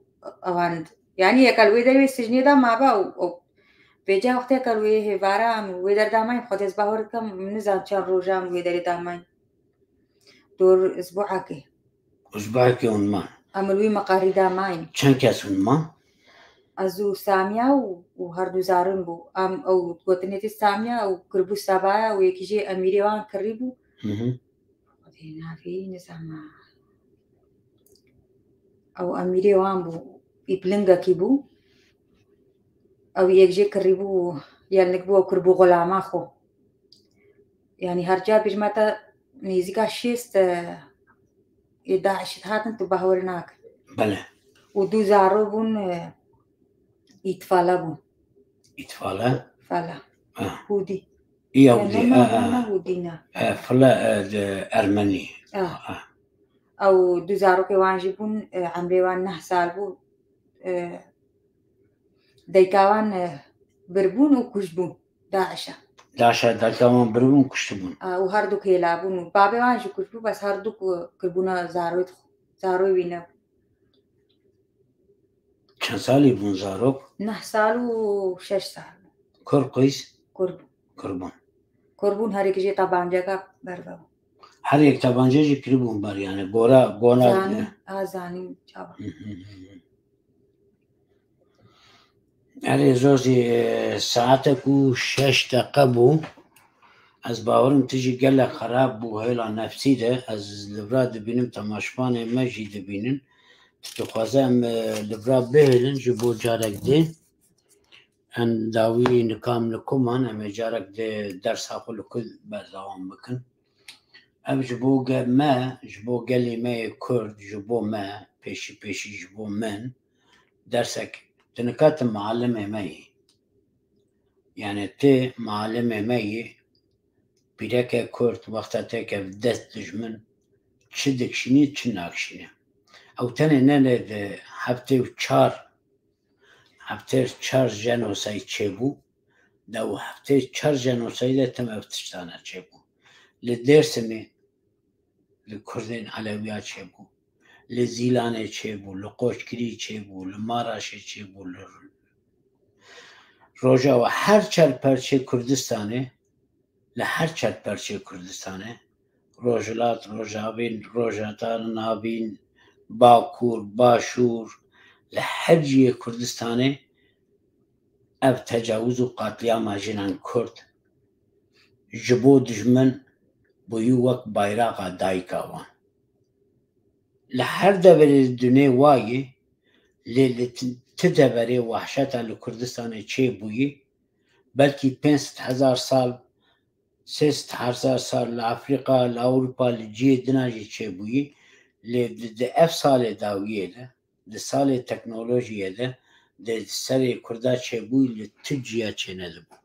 ewan, yanî yeka li wê derê wê sicnê de mabe û, û vêca wextê yeka li wê hêvara em wê der damayîn, Xwedê ez bawer dikim, min nizan çend roja em wê derê damayîn. Dor isbuekê. Isbuekê hûn man. Em li wî meqerî damayîn. Çend kes hûn man? Ez û Samiya û, û her du zarin bû. Em ew gotinê tê Samiya û kiribû Sebaya û yekî jê emîrê wan kirî bû. Hı hı. Xwedê navê nizana. Ew emîrê wan bû, îplingekî bû. Ew yek jê kirî bû, yenik bû, ew kiribû xulama xwe. Yanî her ca bêjime te nêzîka şêst, e, ê DAIŞ hatin, tu bawer nakin. Bele. Û du zaro bûn, e, îtfale bûn. Îtfale? Fala. Ha. Hûdî. Iya, hûdî. Ne, ha, ne, ha. Ne hûdî ne. E, file, e, de, ermenî. Ha. Ha. Ew du zarokê wan jî bûn, e, emrê wan neh sal bû. E, dayika wan, e, birbûn û kuştbûn. DAIŞa. DAIŞa dayika wan birbûn, kuştibûn. A, û her du hêla bûn û babê wan jî kuştbû, bes her du ku-, kirbûna zaroyê xwe. Zaroyê wî nebû. Çend salî bûn zarok? Neh sal û şeş sal bûn. Kur qîz? Kur bûn. Kur bûn. Kur bûn, her yek jê tabanceka ber ve bû. Her yek tabanca jî kiribûn ber, yani gora, gona. Zanî, a zanî çawa. Hı hı hı hı. Erê Zozî, e, saetek û şeş deqe bû. Ez bawerim tu jî gelek xerab bû hêla nefsî de. Ez li vira dibînim, temaşvanê me jî dibînin. Dixwaze em, e, li vira bihêlin ji bo carek dê. Em dawî nikam li ku man, em ê carek dê dersa xwe li ku berdewam bikin. Ev ji bo ge-, me, ji bo gelê me yê Kurd, ji bo me, pêşî pêşî ji bo min, dersek, tu nika tu muallimê me yî. Yani tu muallimê me yî, pîreke Kurd wexta te keve dest dijmin, çi dikişînî, çi nakişînî. Ew tenê ne lê di heftê û çar, heftê û çar jenosayîd çêbû, da û heftê û çar jenosayîd de tim ev tiştane çêbû. Li Dêrsimê li Kurdên Elewiya çêbû, li Zîlanê çêbû, li Qoçgirî çêbû, li Maraşê çêbû, li Rojava, her çar perçê Kurdistanê, li her çar perçê Kurdistanê, Rojhilat, Rojavîn, Rojheta Navîn, Bakur, Başûr, li her cihê Kurdistanê ev tecawuz û qatliyama jinan Kurd ji bo dijmin bûyî wek bayraxa dayika wan. Li her deverê dunê wayê, lê li ti, ti deverê wehşeta li Kurdistanê çêbûyî, belkî pênc sed hezar sal, sê sed hezar sal li Afrîka, li Ewropa, li cihê dina jî çêbûyî, lê di, di ev salê dawiyê de, di salê teknolojiyê de, di serê Kurda çêbûyî li tu ciya çênedibû,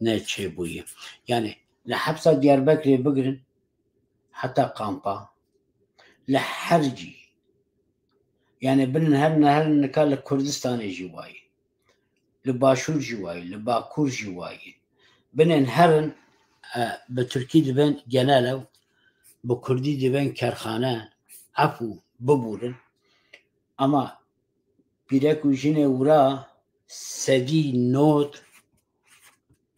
neçêbûyî. Yani li hepsa Diyarbekirê bigirin, heta kampa, li her cî. Yani binin herin, herin nika li Kurdistanê jî wayî. Li Başûr jî wayî, li Bakur jî wayî. Binin herin, e, bi Tirkî dibin genel ew, bi Kurdî dibin kerxane, efû bibûrin. Ama pîrek û jinê wira sedî nod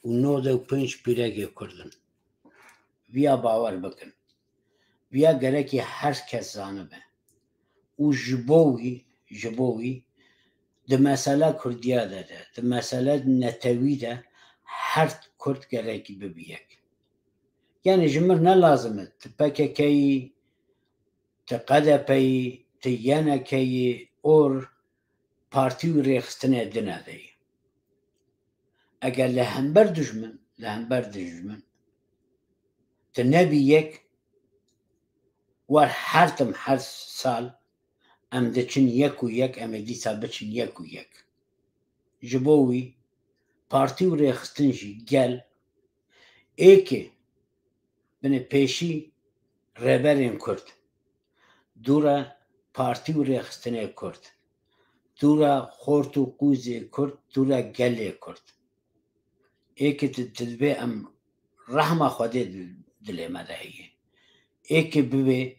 û nod û pênc pîrekê Kurd in. Viya bawer bikin. Viya gerekî her kes zanibe. Û ji bo wî, ji bo wî di mesele Kurdiya de de, di mesele netewî de her Kurd gerekî bibe yek. Yani ji min ne lazim e, tu P K K yî, tu K D P yî, tu Y N K yî, or partî û rêxistinê dine de yî. Eger li hember dijmin, li hember dijmin, tu nebî yek, wer her tim her sal em diçin yek û yek, em ê dîsa biçin yek û yek. Ji bo wî partî û rêxistin jî gel êkê binê pêşî rêberên Kurd, dûra partî û rêxistinê Kurd, dûra xort û qûzê Kurd, dûra gelê Kurd. Êkê tu, tu dibê em rehma Xwedê di dilê me de heye. Êkê bibê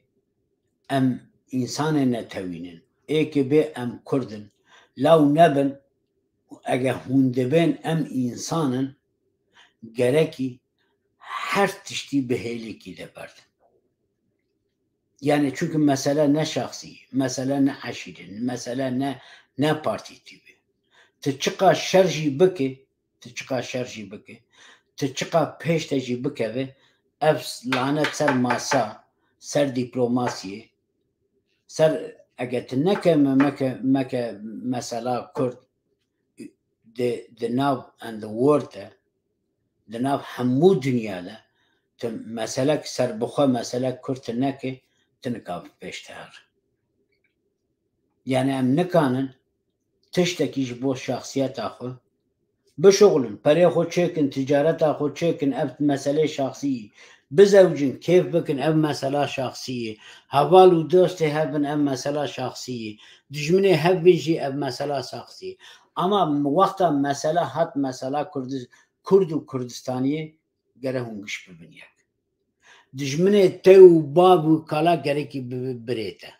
em însanê netewînin. Ê ki bê em Kurd in. Law nebin, ege hûn dibên em însan in, gerekî her tiştî bi hêlekî de berdin. Yani çünkü mesele ne şahsî, mesele ne eşîrî, mesele ne, ne partîtî be. Tu çiqa şer jî bike, tu çiqa şer jî bike, tu çiqa pêş te jî bikeve, ev lanet ser masa, ser dîplomasiyê, ser ege tu neke me-, meke, meke mesela Kurd di, di nav and the world de, di nav hemû dinya de, tu meselek serbixwe, meselek Kurd tu neke, tu nikabe pêş te here. Yani em nikanin tiştekî ji bo şahsiyeta xwe bişuxulin, perê xwe çêkin, ticareta xwe çêkin, ev meselê şahsî ye. Bizewicin, kêf bikin, ev mesela şahsî ye. Heval û dostê hev bin, ev mesela şahsî ye. Dijminê hev bin jî ev mesela şahsî ye. Ama wexta mesela hat mesela Kurdi-, Kurd û Kurdistaniyê, gere hûn giş bibin yek. Dijminê te û bav û kala gerekî bibe birê te.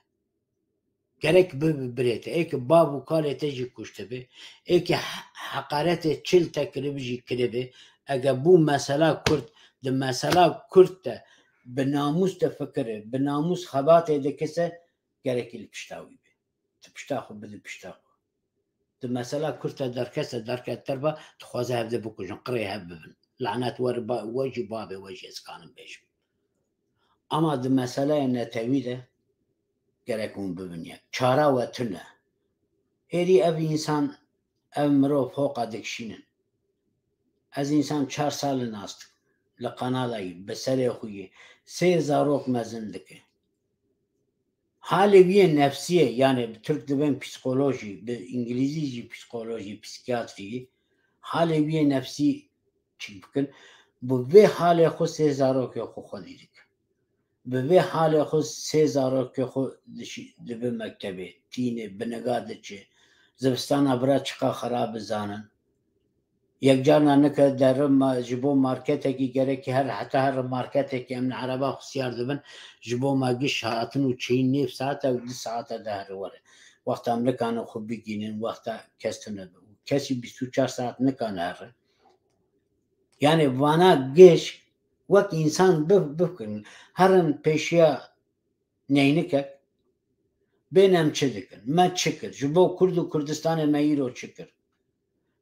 Gerek bibe birê te. Ê ki bav û kalê te jî kuştibe. Ê ki he-, heqaretê çil te kiribi jî kiribe. Ege bû mesela Kurd, di mesela Kurd te bi namûs te fikire, bi namûs xebatê dikise, gerekî li pişta wî be. Tu pişta xwe bide pişta xwe. Di mesela Kurd te derkese derket derva, dixwaze hev de bikujin, qirê hev bibin. Lanet wer ba-, we jî bavê we jî ez kanim bêjim. Ama di meseleyê netewî de gerek hûn bibin yek. Çara we tune. Hêrî ev însan, ev mirov hoqa dikişînin. Ez însan çar sal nas dikim. Li Kanadayê, bi serê xwe yê. Sê zarok mezin dike. Halê wî yê nefsiyê, yani bi Tirk dibên psîkolojî, bi Îngilîzî jî psîkolojî, psîkiyatrî, halê wî yê nefsî çik bikin, bi vê halê xwe sê zarokê xwe xwedî dike. Bi vê halê xwe sê zarokê xwe dişî-, dibe mektebê, tîne, bi niga diçe. Zivistana vira çiqa xerab bizanin. Yek carna nike deri ma-, ji bo marketekî gerekî her, heta her marketekî em li ereba xwe siyar dibin, ji bo me giş hatin û çeyî nêv saet e û du saet e de here were. Wexta em nikane xwe bigînin, wexta kes tune be. Kesî bîst û çar saet nikane here. Yani vana giş wek însan bi-, bikin, herin pêşiya neynikek, bên em çi dikin? Me çi kir? Ji bo Kurd û Kurdistanê me îro çi kir?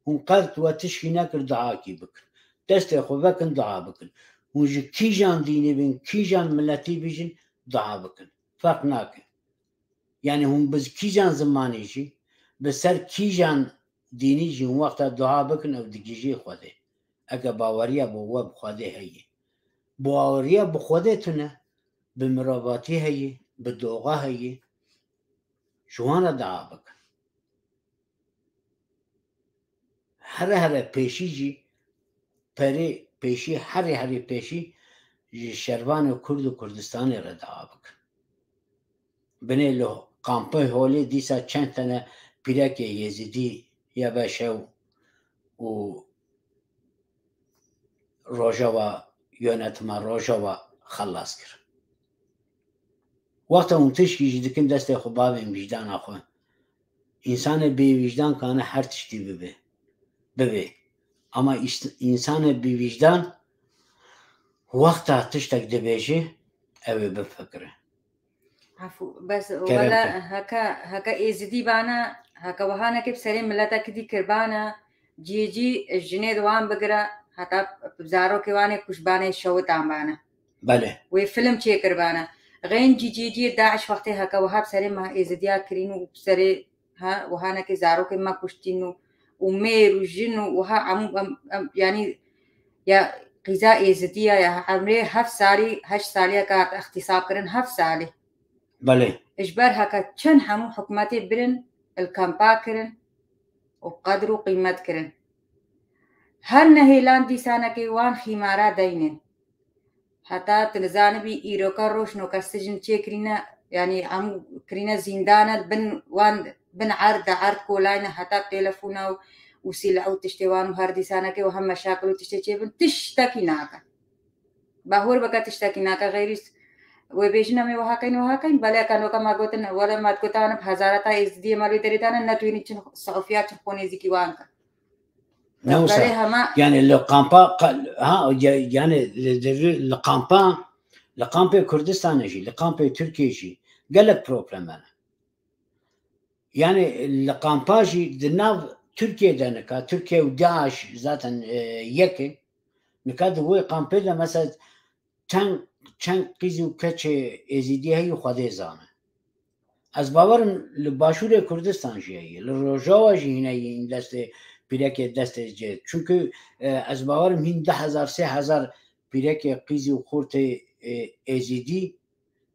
Hûn qet we tişkî nekir, duakî bikin. Destê xwe vekin, dua bikin. Hûn ji kîjan dînî bin, kîjan miletî bijin, dua bikin. Ferq nake. Yani hûn bi kîjan zimanî jî, bi ser kîjan dînî jî hûn wexta dua bikin, ew digihîjê Xwedê. Eke baweriya bo we bi Xwedê heye. Baweriya bi Xwedê tune, bi mirovatî heye, bi doxa heye, ji wan re dua bikin. Here here pêşî jî, perê pêşî, herî herî pêşî ji şervanê Kurd û Kurdistanê re dua bikin. Binê li kampê holê dîsa çend tene pîrekê Yezîdî ya ve şew û Rojava, yönetima Rojava xelas kir. Wexta hûn tişkî jî dikin destê xwe bavên vîjdana xwe. Însanê bêvîjdan kane her tiştî bibe. Bibe. Ama îst-, însanê bêvîjdan wexta tiştek dibêje, ew ê bifikire. Efû, bes Kerem wele ke. Heke, heke êzidî bana, heke wihanekê bi serê miletekî dî kirbana, cî cî jinê di wan bigire, heta bi zarokê wan ê kuşbanê şewitan bana. Belê. Wê film çêkirbana. Xeyn cî cî cî Daiş wextê heke wiha bi serê me êzidiya kirîn û bi serê, ha, wihanekê zarokê me kuştîn û, û mêr û jin û wiha hemû em, em, yanî ya qîza êzidiya ya emrê heft salî, heşt salî ya ke hat îxtîsab kirin, heft salî. Belê. Ji ber heke çend hemû hikûmetê birin, li kampa kirin û qedr û qîmet kirin. Her nehêlan dîsanekê wan xîmara deynin. Heta tu nizanibî îroka roj noke sijin çêkirîne, yanî hemû kirîne zîndane, bin wan, bin erd de erd kolayne, heta telefona û, û sîleh û tiştê wan û her dîsanekê û hem meşakil û tiştê çêbin, tiştekî nake. Bahor bike tiştekî nake, xeyrî Wê bêjin em ê wiha keyn, wiha keyn. Belê kanoka me gotin, wele me dikutane bi hezareta êzidiyê me li wê derê dane, netwînin çin sehûfiya çin xwe nêzîkî wan kin. Ne wisa. Belê hema Yani li kampa, ha, yani li, li, li kampa, li kampê Kurdistanê jî, li kampê Tirkiyê jî gelek problem hene. Yani li kampa jî di nav Tirkiyê de nika, Tirkiye û DAIŞ zaten e, yek e. Nika di wê kampê de mesela çend, çend qîz û keçê êzîdî heyî Xwedê zane. Ez bawerim li Başûrê Kurdistan jî heyî, li Rojava jî hîne yîn destê pîrekê destê cê. Çunku e, ez bawerim hîn du hezar, sê hezar pîrekê qîzî û xortê e, êzîdî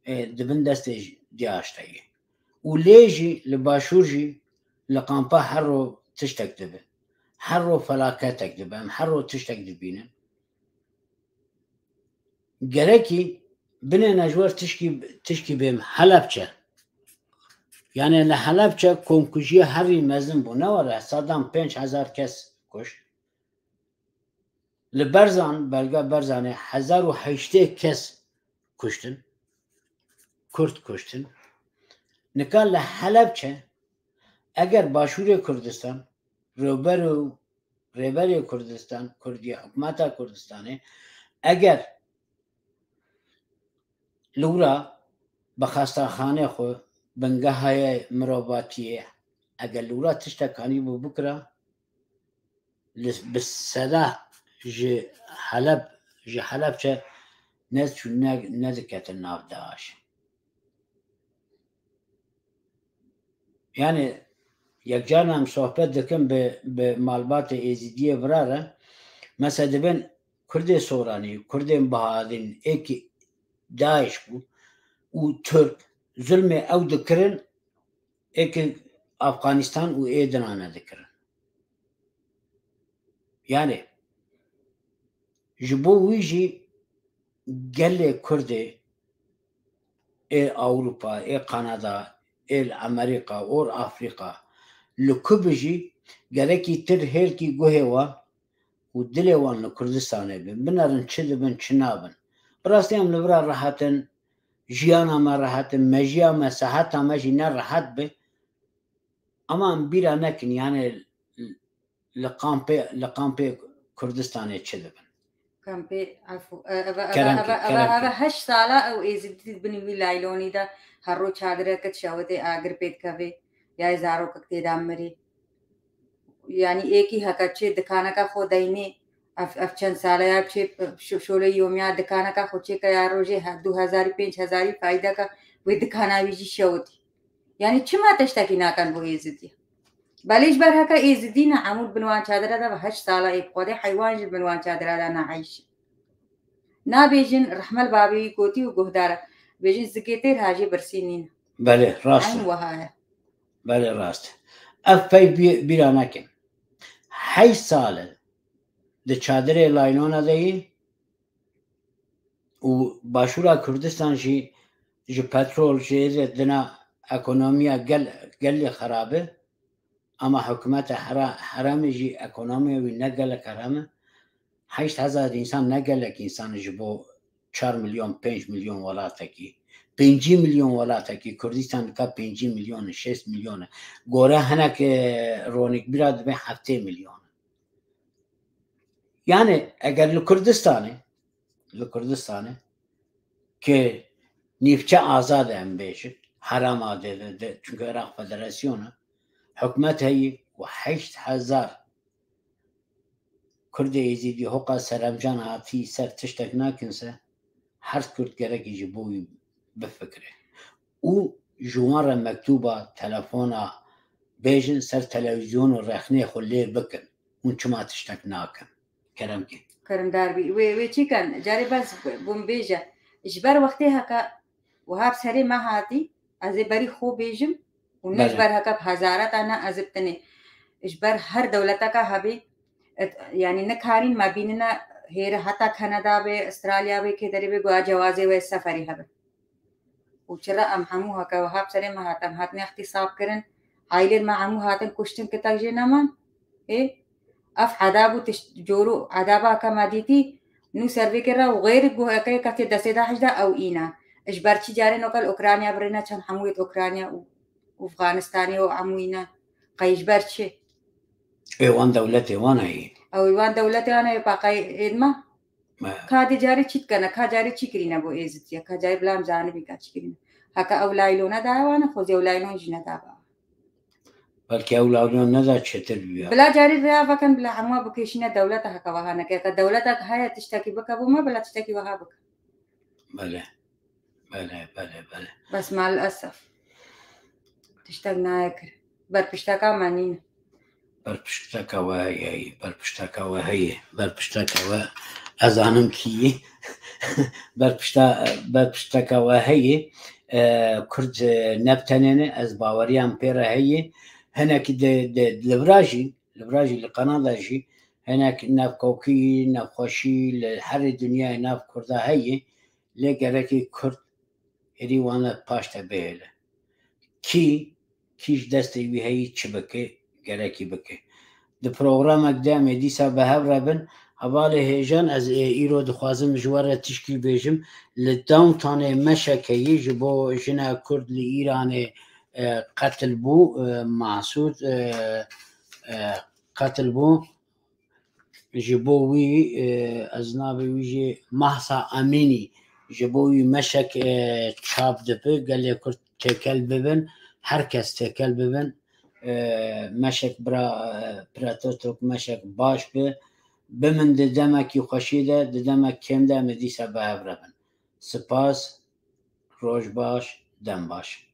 e, di bin destê DAIŞ de ye. Û lê jî li Başûr jî li kampa her ro tiştek dibe. Her ro felaketek dibe. Em her ro tiştek dibînin. Gerekî binêne ji wer tişkî, tişkî bêm Helebçe. Yani li Helebçe komkujiye herî mezin bû. Ne were Sedam pênc hezar kes kuşt. Li Berzan, belga Berzanê hezar û heştê kes kuştin. Kurd kuştin. Nika li Helebçe eger Başûrê Kurdistan, Rêber û Rêberê Kurdistan, Kurdiye, hikûmeta Kurdistanê, eger li wira bi xestaxanê xwe, bingehayê mirovatiyê, eger li wira tiştek kanîbû bikira, li, bi seda ji Heleb, ji Helebçe ne çû ne, nediketin nav DAIŞ. Yani yekcar em sohbet dikin bi, bi malbatê êzîdiyê vira re. Mesela dibin Kurdê Soranî, Kurdên Bahadîn, êkî DAIŞ bû û Tirk zulmê ew dikirin, êkî Afganistan û ê dinane dikirin. Yani ji bo wî jî gelê Kurdê ê Ewropa, ê Kanada, ê li Amerîka, or Afrîka, li ku bijî gerekî tir hêlkî guhê wan û dilê wan li Kurdistanê bin. Binerin çi dibin, çi nabin. Bi rastî em li vira rehet in, jiyana me rehet in, mejiya me, seheta me jî ne rehet bi. Ama em bîra nekin, yani li kampê, li kampê Kurdistanê çi dibin? Kampê, efû, e, eve, eve, Kerem eve, ki, eve, kerem eve ki. Heşt sala ew êzidî di binî wî laylonî de her roj çadireke dişewitê, agir pê dikevê, ya zarokek tê de mirî. Yani êkî heke çê dikaneke xwe deynê, ev, ev çend sale ya çê, şo-, şolê yomiya dikaneke xwe çêke ya rojê he-, du hezarî, pênc hezarî faydeke wê dikana wî jî şewitî. Yani çima tiştekî nakin bo êzidî? Belê ji ber heke êzidî ne, hemû bin wan çadire de ve heşt sala ê bi Xwedê heywan jî bin wan çadire de ne eyşî. Nabêjin rehmel babê wî gotî û guhdar e. Bêjin zikê têr hajê birsî nîne. Belê, rast e. Eyn wiha ye. Belê, rast e. Ev pey bî-, bîra nekin. Heşt sal e di çadirê laylona de yî û Başûra Kurdistan jî ji petrol, ji êzê dina ekonomiya gel-, gelê xerab e. Ama hikûmeta hera-, herêmê jî ekonomiya wî ne gelek herêm e. Heşt hezar însan ne gelek însan e ji bo çar milyon, pênc milyon welatekî. Pêncî milyon welatekî, Kurdistan nika pêncî milyon e, şêst milyon e. Gore hinek, e, ronîkbîra dibê heftê milyon e. Yani eger li Kurdistanê, li Kurdistanê ki nîvçe azad e em bêjin, herêma de, de, de, çünkü Iraq federasyon e, hikûmet heyî û heşt hezar Kurdê Êzîdî hoqa seremcan hatî ser tiştek nakin se, her Kurd gerekî ji bo wî bifikire. Û ji wan re mektûba, telefona bêjin, ser televîzyon û rexnê xwe lê bikin. Hûn çima tiştek nakin? Kerem kê. Keremdar bî. Wê, wê çi ken? Carê bes bûm bêje. Ji ber wextê heke wiha bi serê me hatî, ez ê berî xwe bêjim û ne ji Belê. ber heke bi hezareta ne ez ê bi tenê. Ji ber her dewleteka hebê, et-, yani nikarîn me bînine hêre heta Kanada be, Australya be, kê derê be, guya cewazê wê seferî hebe. Û çira em hemû heke wiha bi serê me hatin, hatine îxtîsab kirin, aîlên me hemû hatin kuştin, kitek jê neman. Ê, ev edab û tişt, cor û edaba ke me dîtî, nû ser vê kê re û xêr guheke ketê destê DAIŞ de ew îne. Ji ber çi carên weke li Ukrayna birine çend hemû yê Ukrayna û Afganistanê û hemû îne? Qey ji ber çi? Ê wan dewletê wan heye. Ew wan dewletê wan heye, pa qey êdma? Ka dê carê çi dikene, ka carê çi kirîne bo êzitiye, ka carê bila em zanibî ka çi kirîne. Heke ew laylona daye wane, xwezî ew laylon jî nedabe. Belkî ew laylon neda çêtir biya. Bila carê rêya vekin, bila hemû bikêşîne dewleta heke weha neke. Heke dewleta heye tiştekî bike bo me, bila tiştekî weha bike. Bele. Bele, bele, bele. Bes malesef. Tiştek nayê kir. Berpişteka me nîne. Berpişteka we heye, berpişteka we heye, berpişteka we ez anim kî berpişta, berpişteka we heye. E, Kurd, e, ne bi tenê ne, ez baweriyan pê re heye. Hinekî di, di, li vira jî, li vira jî, li Kanada jî hinek navkokî, navxweşî li herê dinyayê nav Kurda heye. Lê gerekî Kurd êdî wan li paş de bihêle. Kî, kî ji destê wî heyî çi bike, gerekî bike. Di programek de em ê dîsa bi hev re bin. Hevalê hêjan, ez ê îro dixwazim ji we re tişkî bêjim. Li Downtownê meşek heyî ji bo jina Kurd li Îranê, e, qetil bû, e, Mahsûd, e, e, qetil bû. Ji bo wî, e, ez navê wî jî Mahsa Emînî, ji bo wî meşek, e, çap dibe, gelê Kurd têkel bibin, her kes têkel bibin. E, meşek bira, e, Pirato Tok meşek baş bi. Bimin di demekî xweşî de, di demek kêm de em ê dîsa bi hev re bin. Spas, roj baş, dem baş.